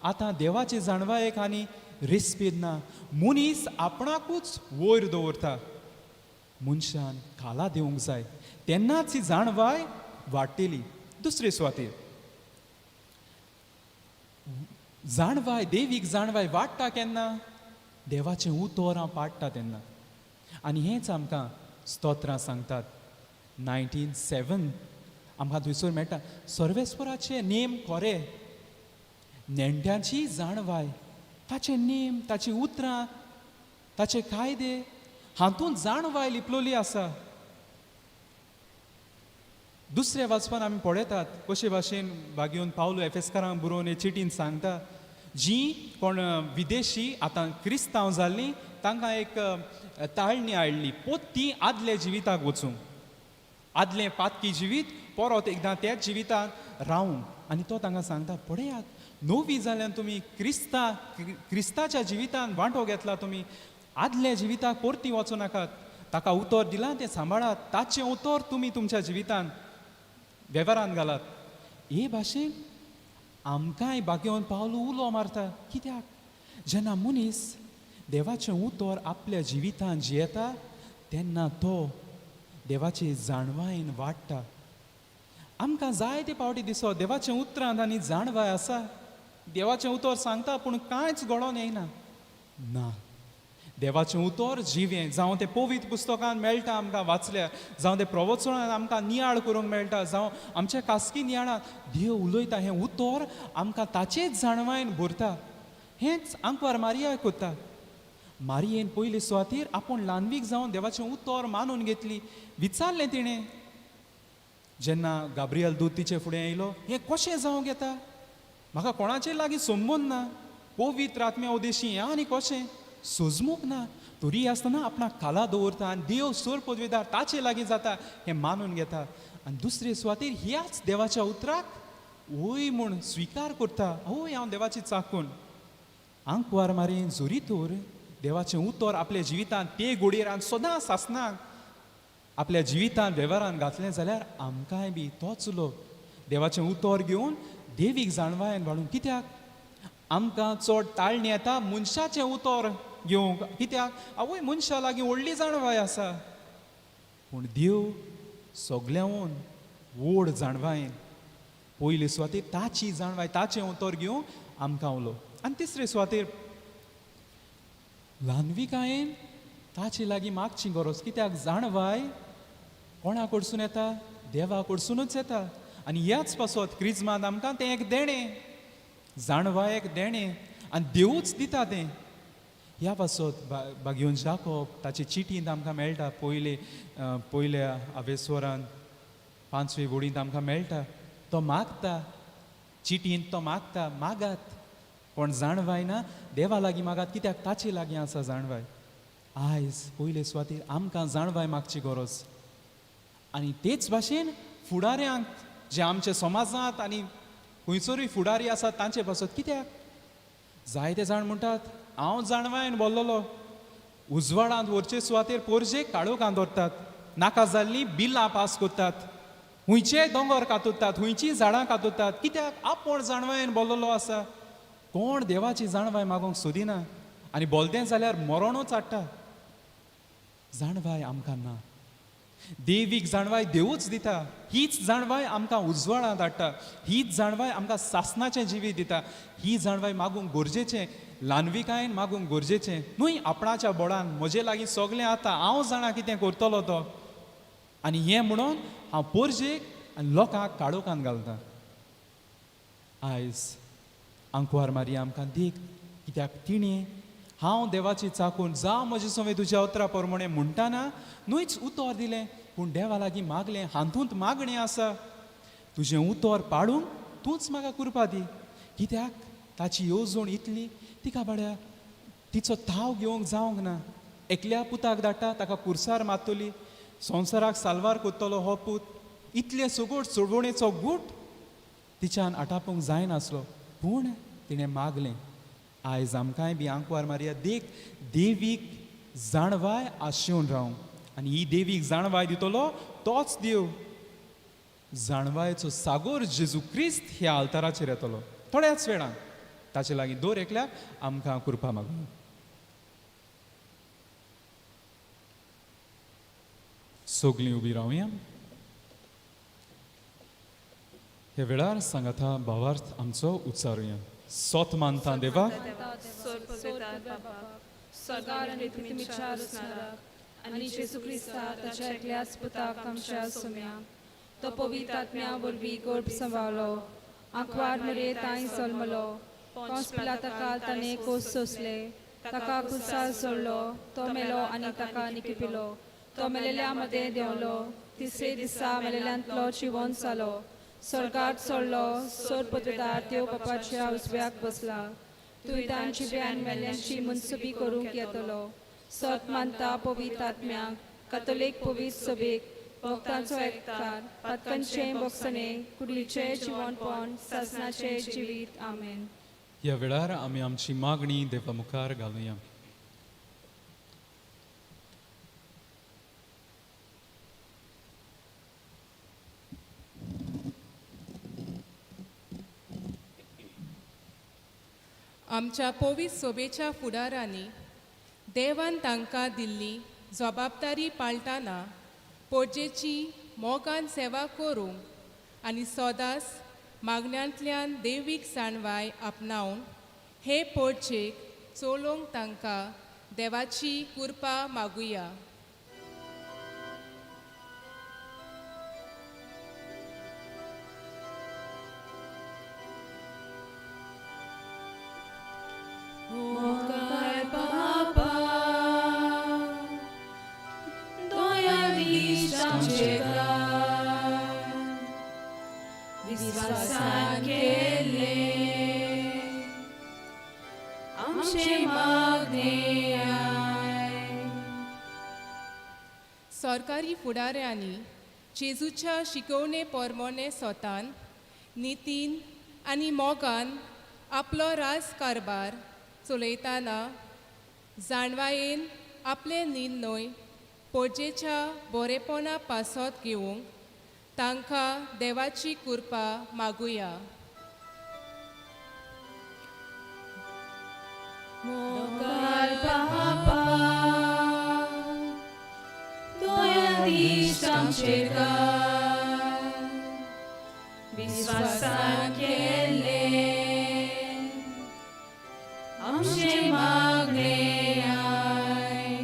आतां देवाचे जाणवायेक आनी रेस्पेद ना. मनीस आपणाकूच वयर दवरता. मनशान खाला दिवंक जाय, तेन्नाच ही जाणवाय वाडटली. दुसरे सुवातेर जाणवाय, देवीक जाणवाय वाडटा केन्ना? देवाचें उतर हांव पाडटा तेन्ना. आनी हेंच आमकां स्तोत्रां सांगतात. 19:7 आमकां थंयसर मेळटा, सर्वेस्वराचे नेम खरे, नेण्ट्यांची जाणवाय, ताचे नेम, ताची उतरां, ताचे कायदे हातूंत जाणवाय लिपलोली आसा. दुसऱ्या वाचपान आमी पळयतात कशे भाशेन बागेवन पावलो एफेसकारांक बरोवन हे चिटीन सांगता, जी कोण विदेशी आतां क्रिस्तांव जाल्लीं तांकां एक ताळणी हाडली, पोत्ती आदल्या जिविताक वचूंक, आदलें पातकी जिवीत परत एकदां त्याच जिवितांत रावूंक. आनी तो तांकां सांगता, पळयात नवी जाल्यान तुमी क्रिस्ताच्या जिवितान वांटो घेतला, तुमी आदल्या जिविताक परती वचूं नाकात, ताका उतर दिलां तें सांबाळात, ताचें उतर तुमी तुमच्या जिवितान वेव्हारान घालात. हे भाशेन आमकांय बागेवन पावलो उलो मारता. कित्याक? जेन्ना मनीस देवाचें उतर आपल्या जिवितान जियेता तेन्ना तो देवाचे जाणवायेन वाडटा. आमकां जायते फावटी दिसो देवाच्या उतरांत आनी जाणवाय आसा, देवाचें उतर सांगता पूण कांयच घडोवन येयना. ना, देवाचें उतर जिवें, जावं तें पवित्र पुस्तकान मेळटा आमकां वाचल्यार, जावं तें प्रवचनान आमकां नियाळ करूंक मेळटा, जावं आमच्या खासगी नियाळान देव उलयता. हें उतर आमकां ताचेच जाणवायन भरता. हेंच आंकवार मारिया करता. मारियेन पयले सुवातेर आपूण ल्हानवीक जावन देवाचें उतर मानून घेतली. विचारलें तिणें जेन्ना गाब्रियल दूत तिचे फुडें येयलो, हें कशें जावंक येता? म्हाका कोणाचे लागीं संबंद ना, पवित्र आत्म्या उदेशी हें आनी कशें सोजमूक ना. तरी आसतना आपणाक खाला दवरता आनी देव सोर पदवेदार ताचे लागीं जाता हें मानून घेता. आनी दुसरे सुवातेर ह्याच देवाच्या उतराक वय म्हूण स्विकार करता. हय, हांव देवाची चाकून. आंकवार मारयेन जरी तर देवाचें उतर आपल्या जिवितांत ते गोडयेर आनी सदां सासनाक आपल्या जिवितांत वेव्हारान घातलें जाल्यार आमकांय बी तोच उलो देवाचें उतर घेवन देवीक जाणवायेन वाडूंक. कित्याक आमकां चड ताळणी येता मनशाचें उतर घेवंक? कित्याक आवय मनशा लागीं व्हडली जाणवाय आसा, पूण देव सगल्यांहून व्हड जाणवायेन पयले सुवातेर ताची जाणवाय, ताचें उतर घेवन आमकां उलो. आनी तिसरे सुवातेर ल्हानविकायेन ताचे लागीं मागची गरज. कित्याक जाणवाय कोणा कडसून येता? देवा कडसुनूच येता. आनी ह्याच पासत क्रिजमांत आमकां तें एक देणें, जाणवाय एक देणें, आनी देवूच दिता तें. ह्या पासत बागेवन जाकोब ताचे चिटींत आमकां मेळटा, पयले पयल्या आवेस्वरान 5वे वडींत आमकां मेळटा. तो मागता, चिटींत तो मागता, मागात कोण जाणवाय ना देवा लागीं मागात, कित्याक ताचे लागीं आसा जाणवाय. आयज पयले सुवातेर आमकां जाणवाय मागची गरज. आनी तेच भाशेन फुडाऱ्यांक जे आमच्या समाजांत आनी खंयसरूय फुडारी आसात तांचे पासत. कित्याक जायते जाण म्हणटात हांव जाणवायन बोल्लोलो, उजवाडांत व्हरचे सुवातेर पोरजेक काळोखांत दवरतात, नाका जाल्लीं बिलां पास करतात, हुंयचे दोंगर कातुरतात, हुंयचीं झाडां कातुरतात. कित्याक आपूण जाणवायन बोल्लोलो आसा. कोण देवाची जाणवाय मागूंक सोदिना आनी बोलतें जाल्यार मरणूच हाडटा. जाणवाय आमकां ना, देवीक जाणवाय देवूच दिता. हीच जाणवाय आमकां उजवाडांत हाडटा, हीच जाणवाय आमकां सासनाचें जिवीत दिता. ही जाणवाय मागूंक गरजेचें, ल्हानविकायेन मागूंक गरजेचें न्हय आपणाच्या बोडान म्हजे लागीं सगळें आतां हांव जाणा कितें करतलो तो, आनी हें म्हणून हांव पोरजेक आनी लोकांक काळोखांत घालता. आयज आंकवार मारिया आमकां देख, कित्याक तिणें हांव देवाची चाकून जावं म्हजे सवें तुज्या उतरा प्रमाणें म्हणटाना न्हयच उतर दिलें, पूण देवा लागीं मागलें. हातूंत मागणें आसा, तुजें उतर पाडूंक तूंच म्हाका कृपा दी. कित्याक ताची येवजण इतली तिका बाड्या तिचो थाव घेवंक जावंक ना. एकल्या पुताक धाडटा, ताका पुरसार मारतली, संवसाराक साल्वार करतलो हो पूत. इतलें सगट चळवणेचो गूट तिच्यान आटापूंक जायनासलो, पूण तिणें मागलें. आयज आमकांय बी आंकवार मारिया देख देवीक जाणवाय आशेवन रावंक, आनी ही देवीक जाणवाय दितलो तोच देव. जाणवायेचो सागोर जेजू क्रिस्त ह्या आल्ताराचेर येतलो थोड्याच वेळान. ताचे लागीं दर एकल्याक आमकां कृपा मागूं. सगळीं उबी रावया. ह्या वेळार सांगाता भावार्थ आमचो उच्चारुया. सोत मानता देवाक, स्वर्गार आनी पृथ्वीच्या रचणाराक आनी जेजू क्रिस्ता ताच्या एकल्याच पुताक आमच्या सोम्या, तो पवित्र आत्म्या वरवीं गर्भ सांबाळलो, आंकवार मरे तांय जल्मलो, पोंस पिलाता काल ताणें कोस सोंसले, ताका कुसार सोडलो, तो मेलो आनी ताका निकिपिलो, तो मेलेल्या मदें देंवलो, तिसरे दिसा मेलेल्यांतलो जिवन जालो, स्वर्गार चडलो, सोर पदवेदार देव बापाच्या उजव्याक बसला, तूं तांची आनी मेल्ल्यांची मनसुबी करूंक येतलो. सत मानता पवित्र आत्म्याक, कातोलीक पवित्र सभेक, भक्तांचो एकतार, पातकांचें बोगसणें, कुडीचें जिवनपण, सासनाचें जिवीत. आमेन. ह्या वेळार आमी आमची मागणी देवा मुखार घालुया. आमच्या पवित्र सोबेच्या फुडारांनी देवान तांकां दिल्ली जबाबदारी पाळटाना पोरजेची मोगान सेवा करूंक आनी सदांच मागण्यांतल्यान देवीक जाणवाय आपणावन हे पोडचेक चलोवंक तांकां देवाची कृपा मागुया. मोगाळ पापा दोया आमचेर विस्वासान केले आमचे मागणे आय. सरकारी फुडाऱ्यांनी जेजूच्या शिकवणे परमोणे सोतान नितीन आनी मोगान आपलो राज कारभार चलयतना जाणवायेन आपले निर्णय पोरजेच्या बरेपणा पासत घेवंक तांकां देवाची कृपा मागुया. मोगाळ पापा दोया दीस आमचेर विस्वासान केले आमचे मागणे आय.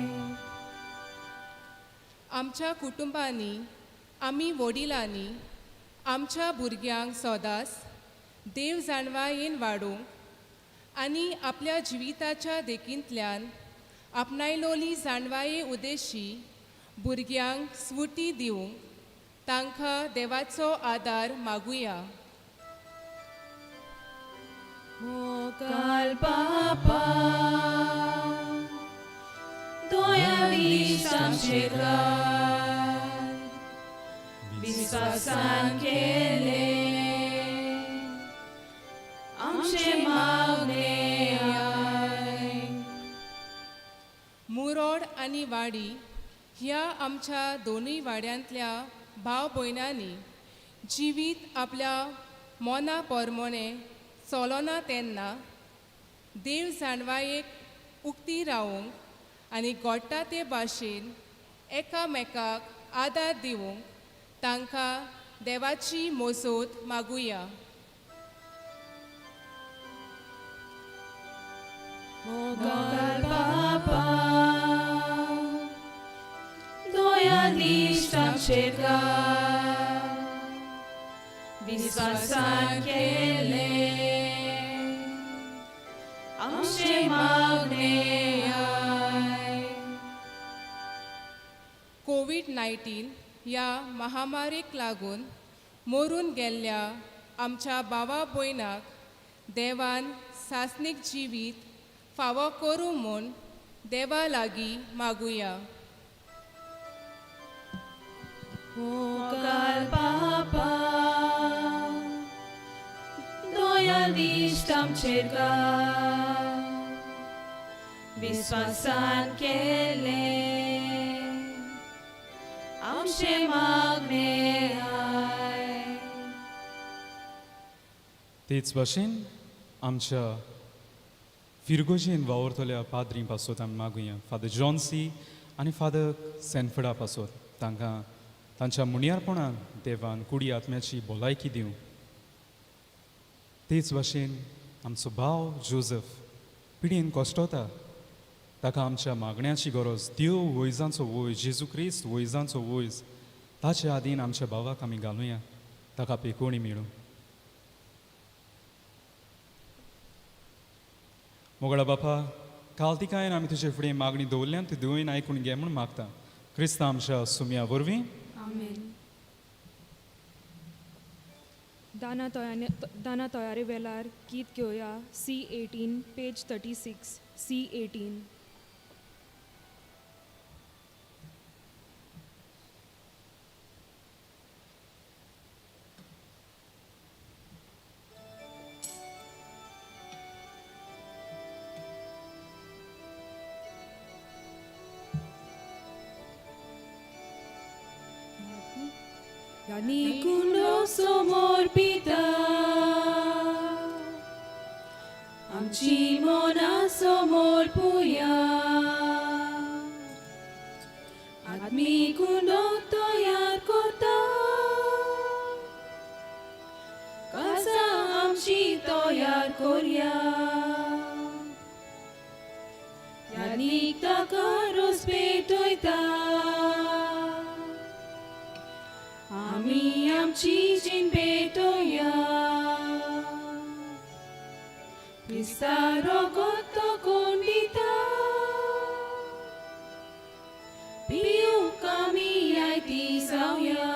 आमच्या कुटुंबांनी आमी वडिलांनी आमच्या भुरग्यांक सदांच देव जाणवायेन वाडोवंक आनी आपल्या जिविताच्या देखींतल्यान आपणायलोली जाणवाये उद्देशी भुरग्यांक स्फुर्ती दिवंक तांकां देवाचो आदार मागुया. मोगाळ पापा दोया दीस आमचेर विस्वासान केले आमचे मागणे आय. मुरोड आनी वाडी ह्या आमच्या दोनूय वाड्यांतल्या भाव भयणांनी जिवीत आपल्या मना परमोणे चलना तेन्ना देव जाणवायेक उक्ती रावूंक आनी घडटा ते भाशेन एकामेकाक आदार दिवंक तांकां देवाची मोजोत मागुया. मोगाळ पापा दोया दीस आमचेर विस्वासान केले आमचे मागणे आय. कोवीड-19 ह्या महामारीक लागून मरून गेल्ल्या आमच्या भावा भयणाक देवान सासणीक जिवीत फावो करूं म्हूण देवा लागीं मागुया. मोगाळ पापा दोया दीस आमचेर विस्वासान केले आमचे मागणे आय. तेच भाशेन आमच्या फिरगोजेन वावुरतल्या पाद्री पासत आमी मागुया, फादर जॉन्सी आनी फादर सेनफर्डा पासत, तांकां तांच्या मुनियारपणान देवान कुडी आत्म्याची भलायकी दिवं. तेच भाशेन आमचो भाव जोजफ पिडयेन कश्टता, ताका आमच्या मागण्याची गरज. देव वैजांचो वयज, जेजू क्रिस्त वैजांचो वयज, ताचे आदीन आमच्या भावाक आमी घालुया, ताका पेकोवणी मेळूं. मोगळा बापा, कालतिकायन आमी तुजे फुडें मागणी दवरल्यान ती देवयन आयकून घे म्हूण मागता, क्रिस्ता आमच्या सुमया वरवीं. आमेन. दाना तयारी वेळार गीत घेवया C18 page 36 C18. यानी समोर पिता आमची मना समोर पुया आत्मी कुंडो तयार करता. आमची तयार करया. यादीक ताका रोस पेटयता आमी आमची जीण पेटोया. क्रिस्ता रगत तो कोण दिता पिवंक आमी आयती जावया.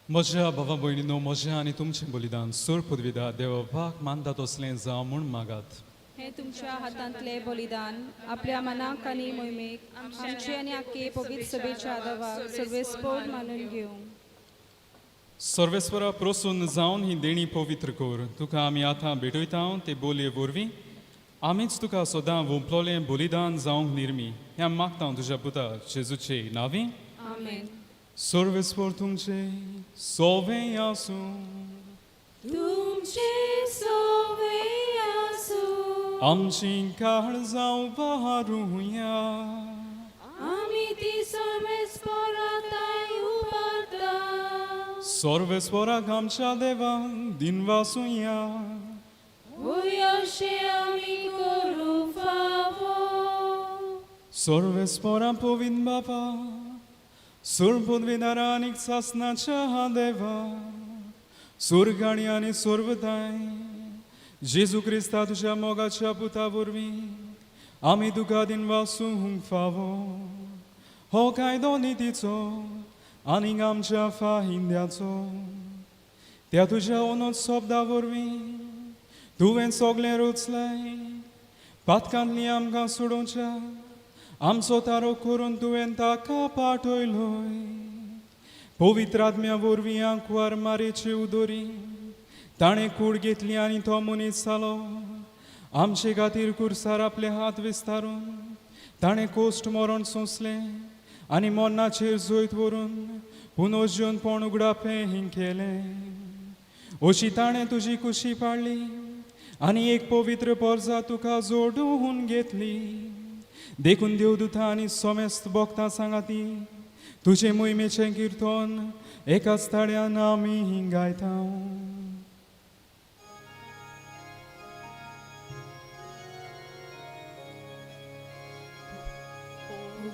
म्हज्या भावा भयणीनो, म्हजें आनी तुमचें बलिदान सोर पदवीदा देवबाक मानता तसलें जावं म्हूण मागात. हें तुमच्या हातांतलें बलिदान आपल्या मनाक आनी मोहिमेक आमचे आनी आख्खे पवित्र सभेच्या आदावाक सर्वेस्पोर मानून घेवं. सर्वेस्वरा प्रसन्न जावन ही देणी पवित्र कर. तुका आमी आतां भेटयता ते बोलये वरवीं आमीच तुका सदां वोंपलोलें बलिदान जावंक निर्मी ह्या मागता तुज्या पुता जेजूचे नांवी. आमेन. सर्वेस्वर तुमचे सोवे आसूं. तुमचे सोवे आसूं. आमची काळजां उबारुया. आमी ती सर्वेस्पराताय उबारता. सर्वेस्वराक आमच्या देवाक दिनवासुया. वय अशें आमी करूंक फावो. सर्वेस्परा पवित्र बापा, सुरपुदविदारा आनी सासनाच्या देवा, सुरगाणी आनी सर्वताय जेजू क्रिस्ता तुज्या मोगाच्या पुता वरवीं आमी तुका दिनवासूंक फावो. हो कायदो नितीचो आनी आमच्या फाहिंद्याचो. त्या तुज्या ओनोच शब्दा वरवीं तुवें सगळें रचलें. पातकांतली आमकां सोडोवच्या आमचो तारो करून तुवें ताका पाठयलोय. पवित्र आत्म्या वरवीं आंकवार मारेचे उदोरी ताणें कूड घेतली आनी तो मनीस जालो. आमचे खातीर कुर्सार आपले हात विस्तारून ताणें कोश्ट मरण सोंसलें आनी मरणाचेर जैत व्हरून पुनर्जीवनपण उगडापें हिंग केलें. अशी ताणें तुजी कुशी पाळ्ळी आनी एक पवित्र पोरजा तुका जोडून घेतली. देखून देवदूता आनी सोमेस्त भक्तां सांगाती तुजे मोहिमेचें किर्तन एकाच ताळ्यान आमी गायता.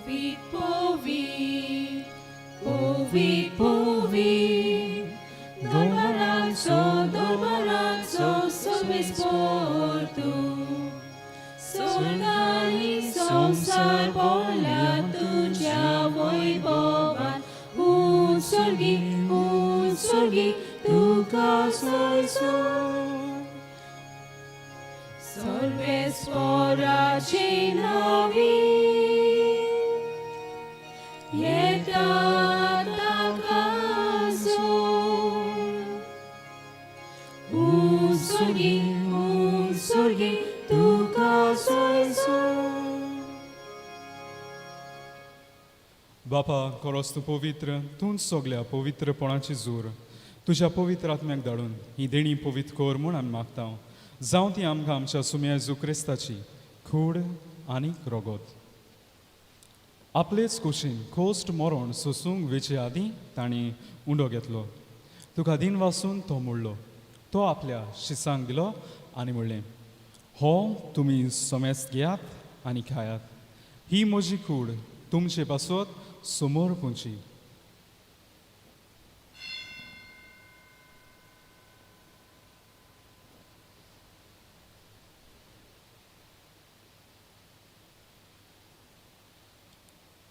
Povit, povit, povit, povit, Dolbaranzo, dolbaranzo, sovesportu. Sorgani संसार पडल्या तुज्या वैभवान. उत्सर्गी, उत्सर्गी, तुका सोयसो. सर्वेस्पराचे नावी येता ताका जोड. उत्सर्गी, उत्सर्गी, तुका सोयसो. बापा, खरोच तूं पवित्र, तूंच सगल्या पवित्रपणाची जोर. तुज्या पवित्र आत्म्याक धाडून ही देणी पवित्र कर म्हूण आमी मागता. जावं ती आमकां आमच्या सुम्या जेजू क्रिस्ताची कूड आनी रगत. आपलेच कुशीन कोश्ट मरण सोसूंक वेचे आदीं तांणी उंडो घेतलो. तुका दिन वासून तो मोडलो. तो आपल्या शिसांक दिलो आनी म्हणलें, हो तुमी समेस्त घेयात आनी खायात. ही म्हजी कूड तुमचे पासत समोर पुंची.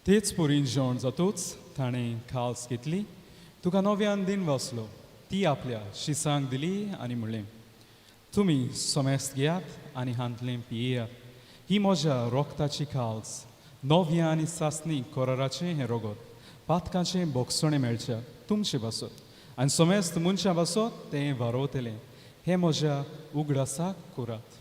तेच परीन जेवण जातूच ताणें खाल्स घेतली. तुका नव्यान दिन वाचलो. ती आपल्या शिसांक दिली आनी म्हणलें, तुमी समेस्त घेयात आनी हांतलें पियेयात. ही म्हज्या रोगताची खाल्स, नव्या आनी सासणी कराराचें हें रगत पातकाचें बोगसणें मेळच्या तुमचे पासत आनी समेस्त मनशां पासत तें वारोवतलें. हें म्हज्या उगडासाक करात.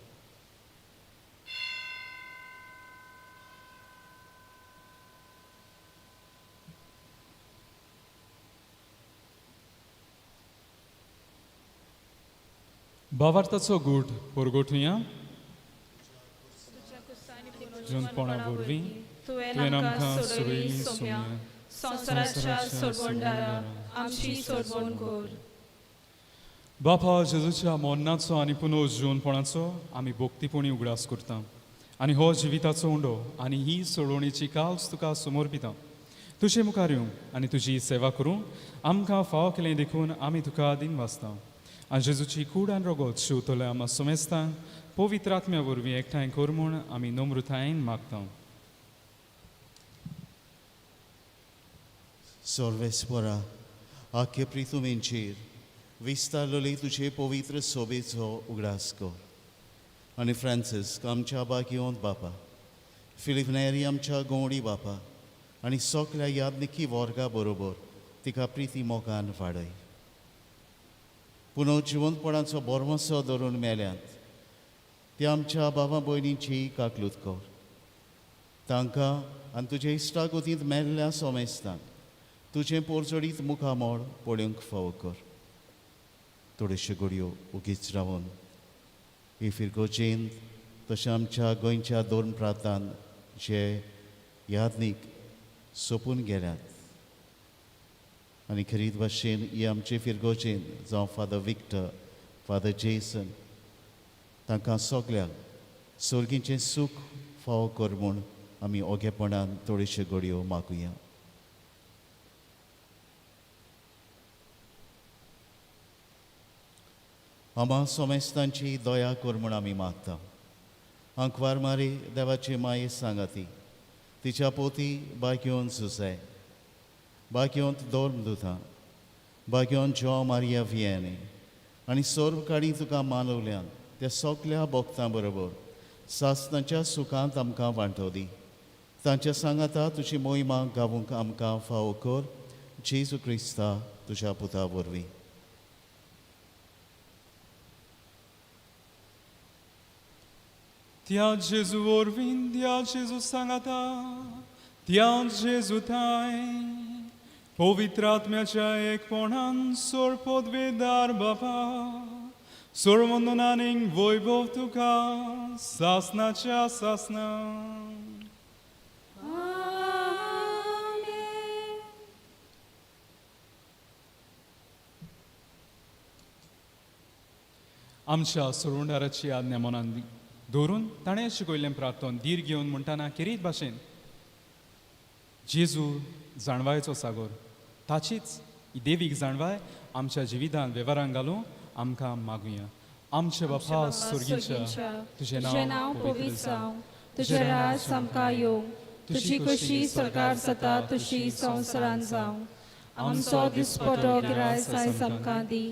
भावार्थाचो गूट परगटुया. जुनपणा वरवीं तुवें आमकां सोडयली सोम्या. संवसाराच्या सोडवणदारा आमची सोडवण कर. बापा जेजूच्या मरणाचो आनी पुनर्जीवनपणाचो आमी भक्तीपणी उगडास करता आनी हो जिविताचो उंडो आनी ही सोडवणीची काल्स तुका समर्पिता. तुजे मुखार येवंक आनी तुजी सेवा करूंक आमकां फावो केलें देखून आमी तुका दिनवासता. आनी जेजूची कूड आनी रगत शिंवतल्या आमकां समेस्तांक पवित्र आत्म्या वरवीं एकठांय कर म्हूण आमी नम्रतायेन मागता. सर्वेस्परा आख्खे प्रिथुमेंचेर विस्तारलेली तुजे पवित्र सोबेचो उगडास कर आनी फ्रांसीस्क आमच्या बागियोंत बापा, फिलीप नेरी आमच्या गवडी बापा आनी सगल्या यादनिकी वर्गा बरोबर तिका प्रिती मोगान वाडय. पुनः जिवंतपणाचो बोरमसो धरून मेल्यांत ते आमच्या बाबा भयणींची काकलूत कर. तांकां आनी तुजे इश्टागतींत मेल्ल्या सोमेस्तांक तुजें पोरजडीत मुखामळ पळोवंक फावो कर. थोड्योश्यो घडयो ओगीच रावन ही फिरगोजेंत तशें आमच्या गोंयच्या दोन प्रांतान जे यादनीक सोंपून गेल्यात आनी खेरीत भाशेन ही आमचे फिरगोजेन जावं फादर विक्टर, फादर जेसन तांकां सगल्यांक सर्गीचें सूख फावो कर म्हूण आमी ओगेपणान थोड्योश्यो घडयो मागुया. आमा सोमेस्तांची दया कर म्हूण आमी मागता. आंकवार मारी देवाची माये सांगाती तिच्या पोती बागयोन सुसाय, बागयोंत दोर्म दुता, बागयोन जॉ मारिया वियेने आनी सर्व काडी तुका मानवल्यान त्या सगल्या भक्तां बरोबर सासनाच्या सुखांत आमकां वांटो दी. तांच्या सांगाता तुजी मोहिमा गावूंक आमकां फावो कर, जेजू क्रिस्ता तुज्या पुता वरवीं. त्या जेजू वरवीं, त्या जेजू सांगाता, त्या जेजू थांय पवित्र आत्म्याच्या एकपणान सोड पदवेदार बापा, सोड वंदनानीक वैभव तुका सासनाच्या सासना. आमच्या सोडवणदाराची आज्ञा मनान दवरून ताणें शिकयल्लें प्रार्थन धीर घेवन म्हणटाना खेरीत भाशेन जेजू जाणवायचो सागोर ताचीच देवीक जाणवाय आमच्या जिवितांत वेव्हारांत घालूं आमकां मागुया. आमचे बापा स्वर्गीच्या, तुजें नांव पवित्र जावं, तुजें राज आमकां येवं, तुजी खुशी स्वर्गार जाता तशी संवसारांत जावं. आमचो दिसपटो गिरायस आयज आमकां दी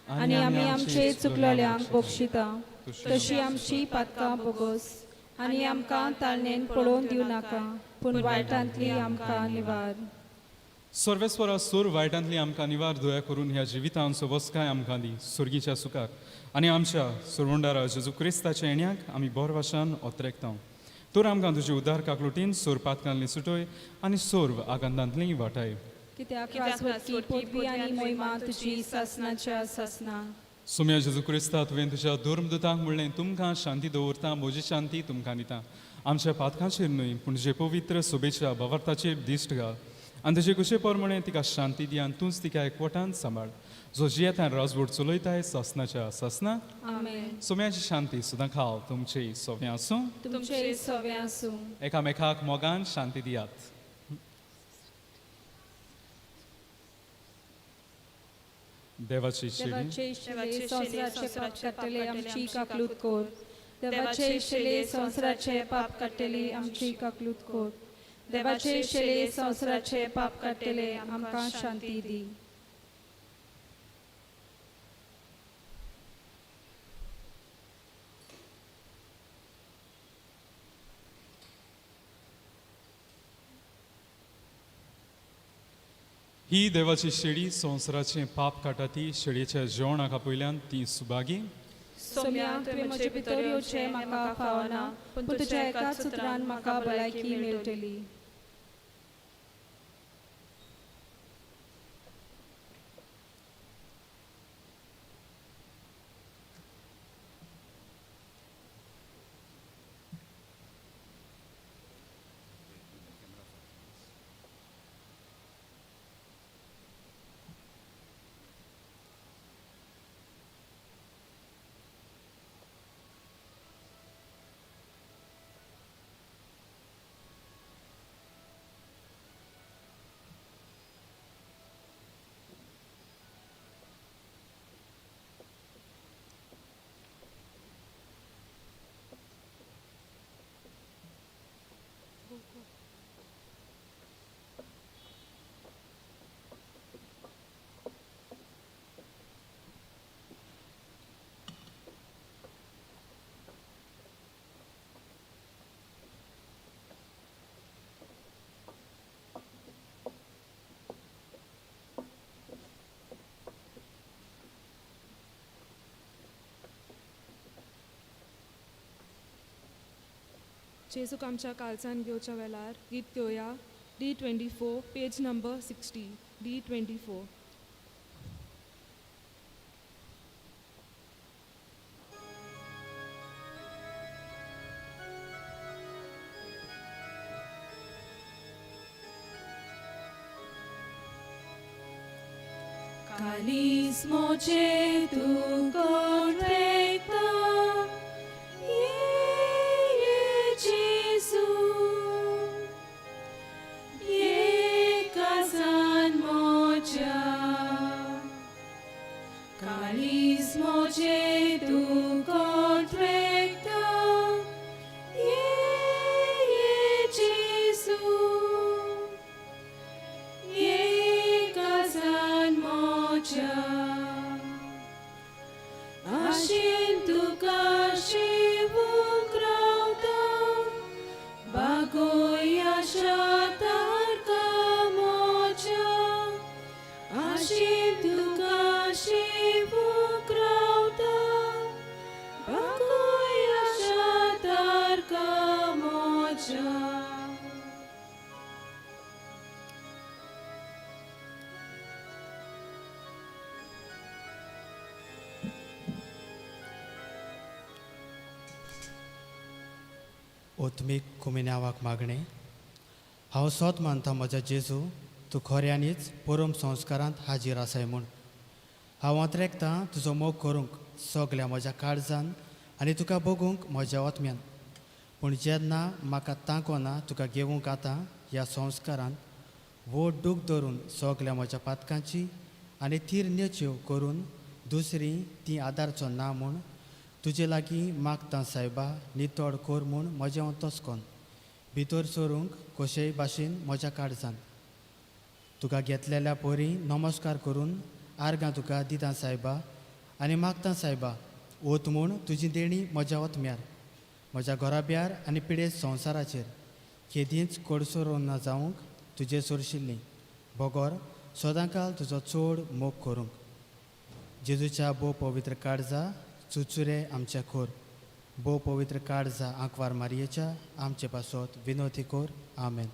आनी आमी आमचे चुकलेल्यांक बक्षिता तशी आमची पातकां बोगस आनी आमकां ताळणेन पळोवन दिवं नाका, पूण वायटांतली आमकां निवार. सर्वेस्वरा सोर वायटांतली आमकां निवार दया करून ह्या जिवितांत सोबसकाय आमकां दी स्वर्गीच्या सुखाक आनी आमच्या सोरवंडारा जेजू क्रिस्ताच्या येण्याक आमी बोरवाशान ओत्रेकता. तर आमकां तुजी उदार काकलुटीन सोर पातकांतली सुटय आनी सोर्व आगंदांतली वाटाय. कित्याक राजवटकी पदवी आनी मोहिमा तुजी सासनाच्या सासना. सोम्या जेजू क्रिस्ता, तुवें तुज्या धर्मदूतांक म्हणलें, तुमकां शांती दवरता, म्हजी शांती तुमकां दिता. आमच्या पातकांचेर न्हय पूण तुजे पवित्र सोबेच्या भावार्थाचेर दिश्ट घाल आनी तुजे कुशे प्रमाणे तिका शांती दी आनी तूंच तिका एकवटान सांबाळ, जो जियेता राजवट चलयताय सासनाच्या सासना. आमेन. सोम्याची शांती सुद्दां खाव तुमचे सोव्यां आसूं, तुमचे सोव्यां आसूं. एकामेकाक मोगान शांती दियात. देवाची देवाचे शिले संवसाराचे पाप काडटले आमची काकलूत कर. देवाचे शिले संवसाराचे पाप काडटले आमची काकलूत कर. देवाचे शिले संवसाराचे पाप काडटले आमकां शांती दी. ही देवाची शेळी संवसाराचें पाप काडटा ती शेळयेच्या जेवणाक आपयल्यान ती सुभागी. सोम्या, तुवें म्हजे भितर येवचें म्हाका फावना, पूण तुज्या एकाच उतरान म्हाका भलायकी मेळटली. जेजूक आमच्या काळजान घेवच्या वेळार गीत घेवया D 24 page number 60 D 24. Kalis moche tu conrecta, ye Jesu, ye kazan mocha. Kalis moche tu conrecta, ye Jesu, ye kazan mocha. Ashin tuka shivuk rauta, bagoy ashatar kamocha. Ashin tuka shivuk rauta, bagoy ashatar kamocha. ओतमीक कुमिन्यावाक मागणें. हांव सोत मानता म्हज्या जेजू, तूं खऱ्यांनीच परम संस्कारांत हाजीर आसाय म्हूण. हांव अंतरेकतां तुजो मोग करूंक सगल्या म्हज्या काळजान आनी तुका बगूंक म्हज्या ओतम्यान. पूण जेन्ना म्हाका तांको ना तुका घेवंक आतां ह्या संस्कारांत व्हड दूख धरून सगल्या म्हज्या पातकांची आनी थीर नेच्यो करून दुसरी ती आदारचो ना म्हूण तुजे लागीं मागता सायबा, नितळ कर म्हूण म्हजें अंतस्कोन भितर सरूंक कशेय भाशेन म्हज्या काळजान. तुका घेतलेल्या परी नमस्कार करून आर्गां तुका दिता सायबा आनी मागता सायबा, ओत म्हूण तुजी देणी म्हज्या ओतम्यार, म्हज्या घराब्यार आनी पिडेस्त संवसाराचेर केदींच कडसरो ना जावंक तुजे सोरशिल्ली बगर सदांकाल तुजो चड मोग करूंक. जेजूच्या भोव पवित्र काळजा चुचुरे आमच्या खोर, भोव पवित्र काळजा आंकवार मारयेच्या आमचे पासत विनोती कोर. आमेन.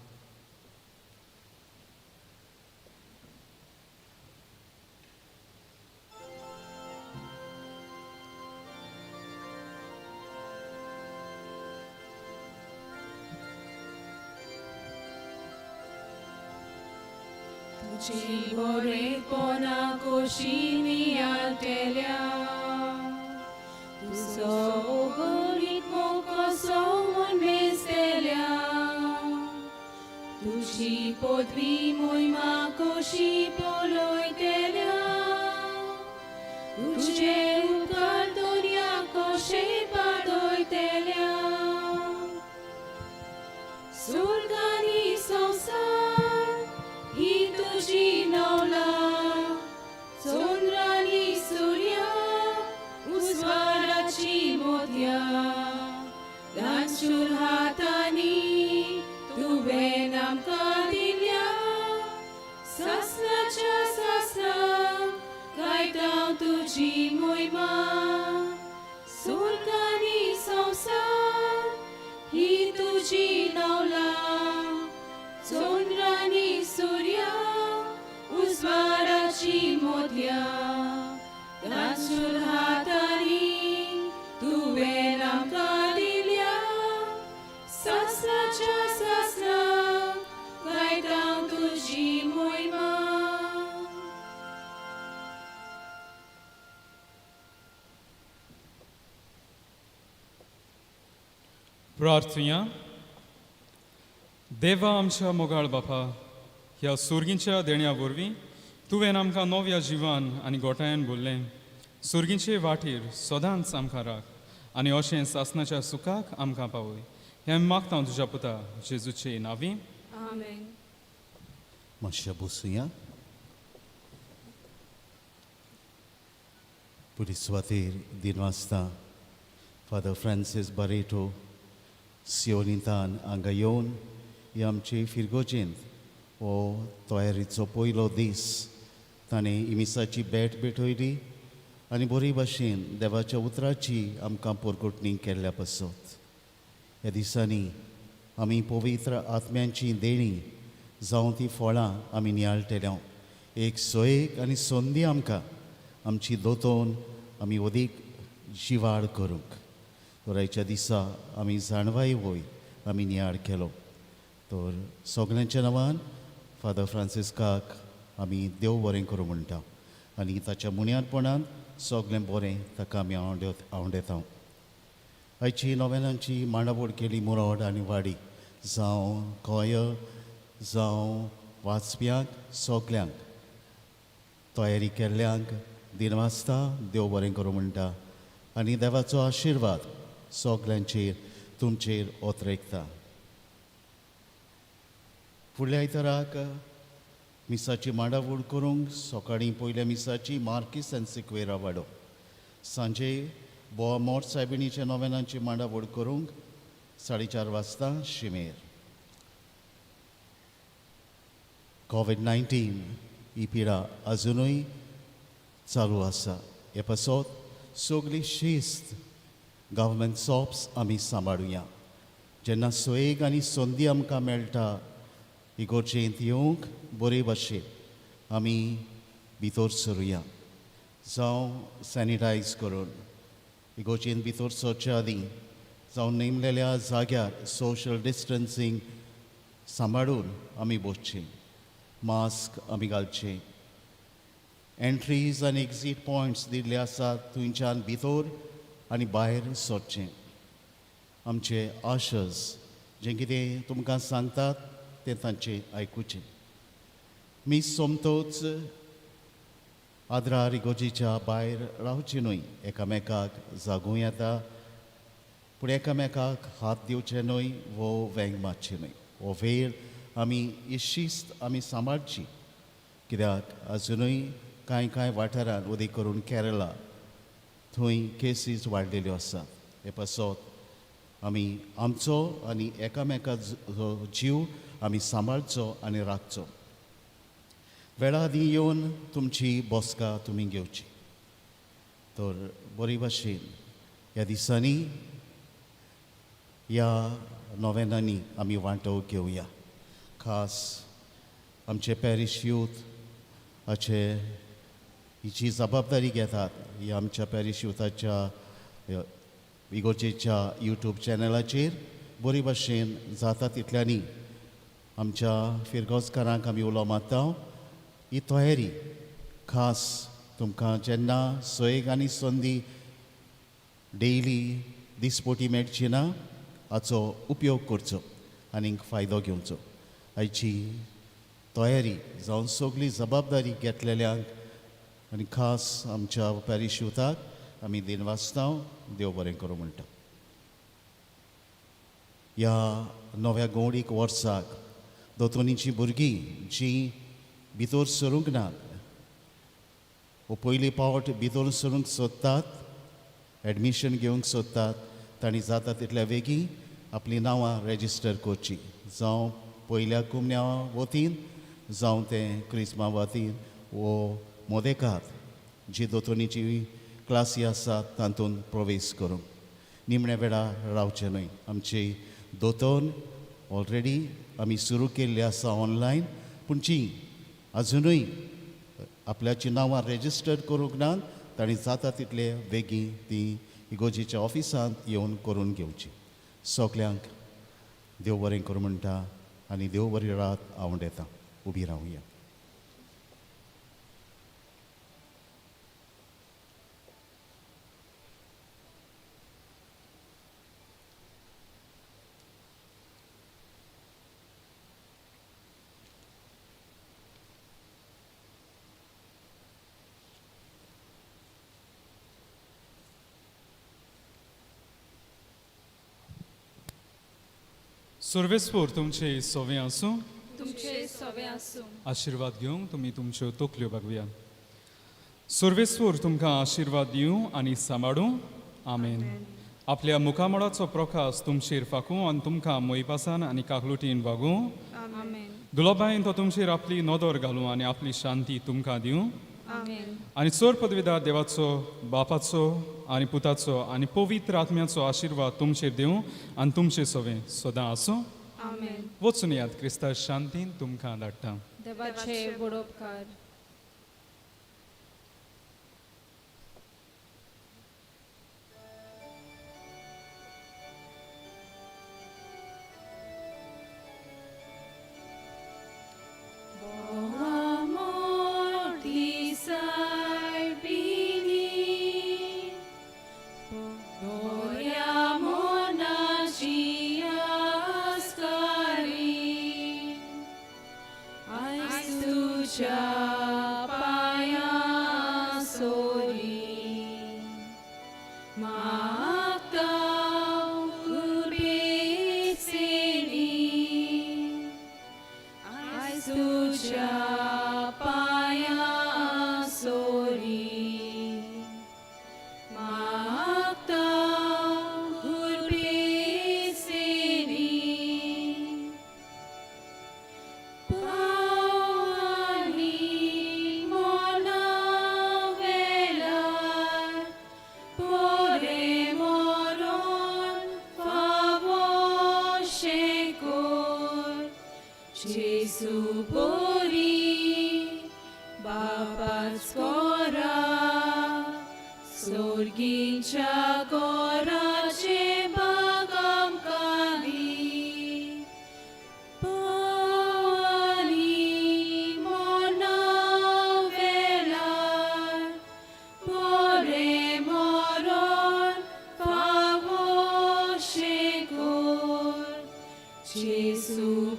तुजी बोरेपणा कशी नियाळटेल्या, तुजो ओगरीत मोग कसो म्हूण मेजतेल्या, तुजी पदवी मोहिमा कशी पळयतेल्या, तुजे उपकार दर्या कशे पाडयतेल्या. सुर्गानी संवसार ही तुजी नवला, चंद्रानी सुर्या उजवाडाची मोतया, दानशूर हातांनी तुवें आमकां दिल्या, सासणाच्या सासणाक गायता तुजी मोहिमा. सुर्गानी संवसार ही तुजी नवला, चंद्रानी सुर्या उजवाडाची मोतया, दानशूर हातांनी तुवें आमकां दिल्या, सासणाच्या सासणाक गायता तुजी मोहिमा. प्रार्थुया. देवा आमच्या मोगाळ बापा, ह्या सुर्गींच्या देण्या वरवीं तुवें आमकां नव्या जिवान आनी गोठायन भरलें. सुर्गींचे वाटेर सदांच आमकां राख आनी अशें सासणाच्या सुखाक आमकां पावय. हें मागता हांव तुज्या पुता जेजूचे नांवी. आमेन. मातशें बसुया. पुलीस सुवातेर दिन वाजता फादर फ्रांसीस बारेटो सियोनितान हांगा येवन ही आमचे फिरगोजेंत हो तयारीचो पयलो दीस ताणें इमिसाची भेट भेटयली आनी बरी भाशेन देवाच्या उतराची आमकां पोरगोटणी केल्ल्या पासत. ह्या दिसांनी आमी पवित्र आत्म्यांची देणी जावं ती फळां आमी नियाळटले. एक सोयेक आनी संदी आमकां आमची दोतोन आमी अदीक जिवाळ करूंक. तर आयच्या दिसा आमी जाणवाय वय आमी नियाळ केलो. तर सगल्यांच्या नांवान फादर फ्रांसिस्काक आमी देव बरें करूं म्हणटा आनी ताच्या मुन्यादपणान सगळें बरें ताका आमी आंवडेता. आयची नोवेनांची मांडावळ केली मुरड आनी वाडी जावं गोंय जावं वाचप्यांक सगल्यांक तयारी केल्ल्यांक दिनवासता देव बरें करूं म्हणटा आनी देवाचो आशिर्वाद सगल्यांचेर तुमचेर ओतरेकता. फुडल्या आयताराक मिसाची मांडावळ करूंक सकाळीं पयल्या मिसाची मार्कीस आनी सिक्वेरा वाडो, सांजे बोवा मोट सायबिणीच्या नोवेनांची मांडावळ करूंक 4:30 वाजता शिमेर. कोवीड-19 ही पिडा अजुनूय चालू आसा. हे पासत सगली शिस्त गव्हर्मेंट सॉप्स आमी सांबाळुया. जेन्ना सोयेक आनी संदी आमकां मेळटा इगोर्जेंत येवंक बरे भाशेन आमी भितर सरुया, जावं सॅनिटायज करून इगोर्जेंत भितर सरचे आदीं, जावं नेमलेल्या जाग्यार सोशल डिस्टन्सींग सांबाळून आमी बसचें, मास्क आमी घालचें. एंट्रीज आनी एक्झीट पॉयंट्स दिल्ले आसात थंयच्यान भितर आनी भायर सरचें. आमचे आशर्स जें कितें तुमकां सांगतात तें तांचें आयकुचें. मीस सोमतोच आदरार इगोर्जेच्या भायर रावचें न्हय, एकामेकाक जागूं येता पूण एकामेकाक हात दिवचे न्हय वो वेंग मारचें न्हय. हो वेळ आमी ही शिस्त आमी सांबाळची, कित्याक अजुनूय कांय कांय वाठारांत उदीक करून केरला थंय केसीस वाडलेल्यो आसात. हे पासत आमी आमचो आनी एकामेकाचो जीव आमी सांबाळचो आनी राखचो. वेळा आदीं येवन तुमची बसका तुमी घेवची. तर बरी भाशेन ह्या दिसांनी ह्या नोवेनांनी आमी वांटो घेवया. खास आमचे पॅरीश यूथ हाचे हिची जबाबदारी घेतात. ह्या आमच्या पॅरीश युथाच्या इगोर्जेच्या यूट्यूब चॅनलाचेर बरी भाशेन जाता तितल्यांनी आमच्या फिरगोजकारांक आमी उलो मारता. ही तयारी खास तुमकां जेन्ना सोयेक आनी संदी डेली दिसपोटी मेळची ना हाचो उपयोग करचो आनीक फायदो घेवचो. आयची तयारी जावन सगली जबाबदारी घेतलेल्यांक आनी खास आमच्या पॅरीश युथाक आमी दिनवासता. देव बरें करूं म्हणटा. ह्या नव्या गोवडीक वर्साक दोतोनीचीं भुरगीं जीं भितर सरूंक ना वो पयली पावट भितर सरूंक सोदतात, एडमिशन घेवंक सोदतात, तांणी जाता तितल्या वेगीं आपलीं नांवां रेजिस्टर करचीं, जावं पयल्या कुमण्या वतीन जावं तें क्रिस्मा वतीन वो मोदेकार जी दोतोनीची क्लासी आसात तातूंत प्रवेश करूंक. निमण्या वेळार रावचें न्हय. आमची दोतोन ऑलरेडी आमी सुरू केल्ली आसा ऑनलायन, पूण जी अजुनूय आपल्याची नांवां रेजिस्टर करूंक ना तांणी जाता तितले बेगीन ती इगोर्जेच्या ऑफिसांत येवन करून घेवची. सगल्यांक देव बरें करूं म्हणटा आनी देव बरी रात आवडेता. उबी रावया. सर्वेस्पोर तुमचे सोवे आसूं, तुमचे सोवे आसूं. आशिर्वाद घेवंक तुमी तुमच्यो तकल्यो बागुया. सर्वेस्पोर तुमकां आशिर्वाद दिवं आनी सांबाळूं. आमेन. आपल्या मुखामळाचो प्रकाश तुमचेर फाकूं आनी तुमकां मोयपासान आनी काकलुटीन वागूं. आमेन. दुलोबायन तो तुमचेर आपली नदर घालूं आनी आपली शांती तुमकां दिवं. आमेन. आनी चड पदवीदार देवाचो, बापाचो आनी पुताचो आनी पवित्र आत्म्याचो आशिर्वाद तुमचेर दिवं आनी तुमचे सवें सदां आसूं. आमेन. वचून याद, क्रिस्ता शांतीन तुमकां धाडटा. देवाचे बरोबकार. Gesù.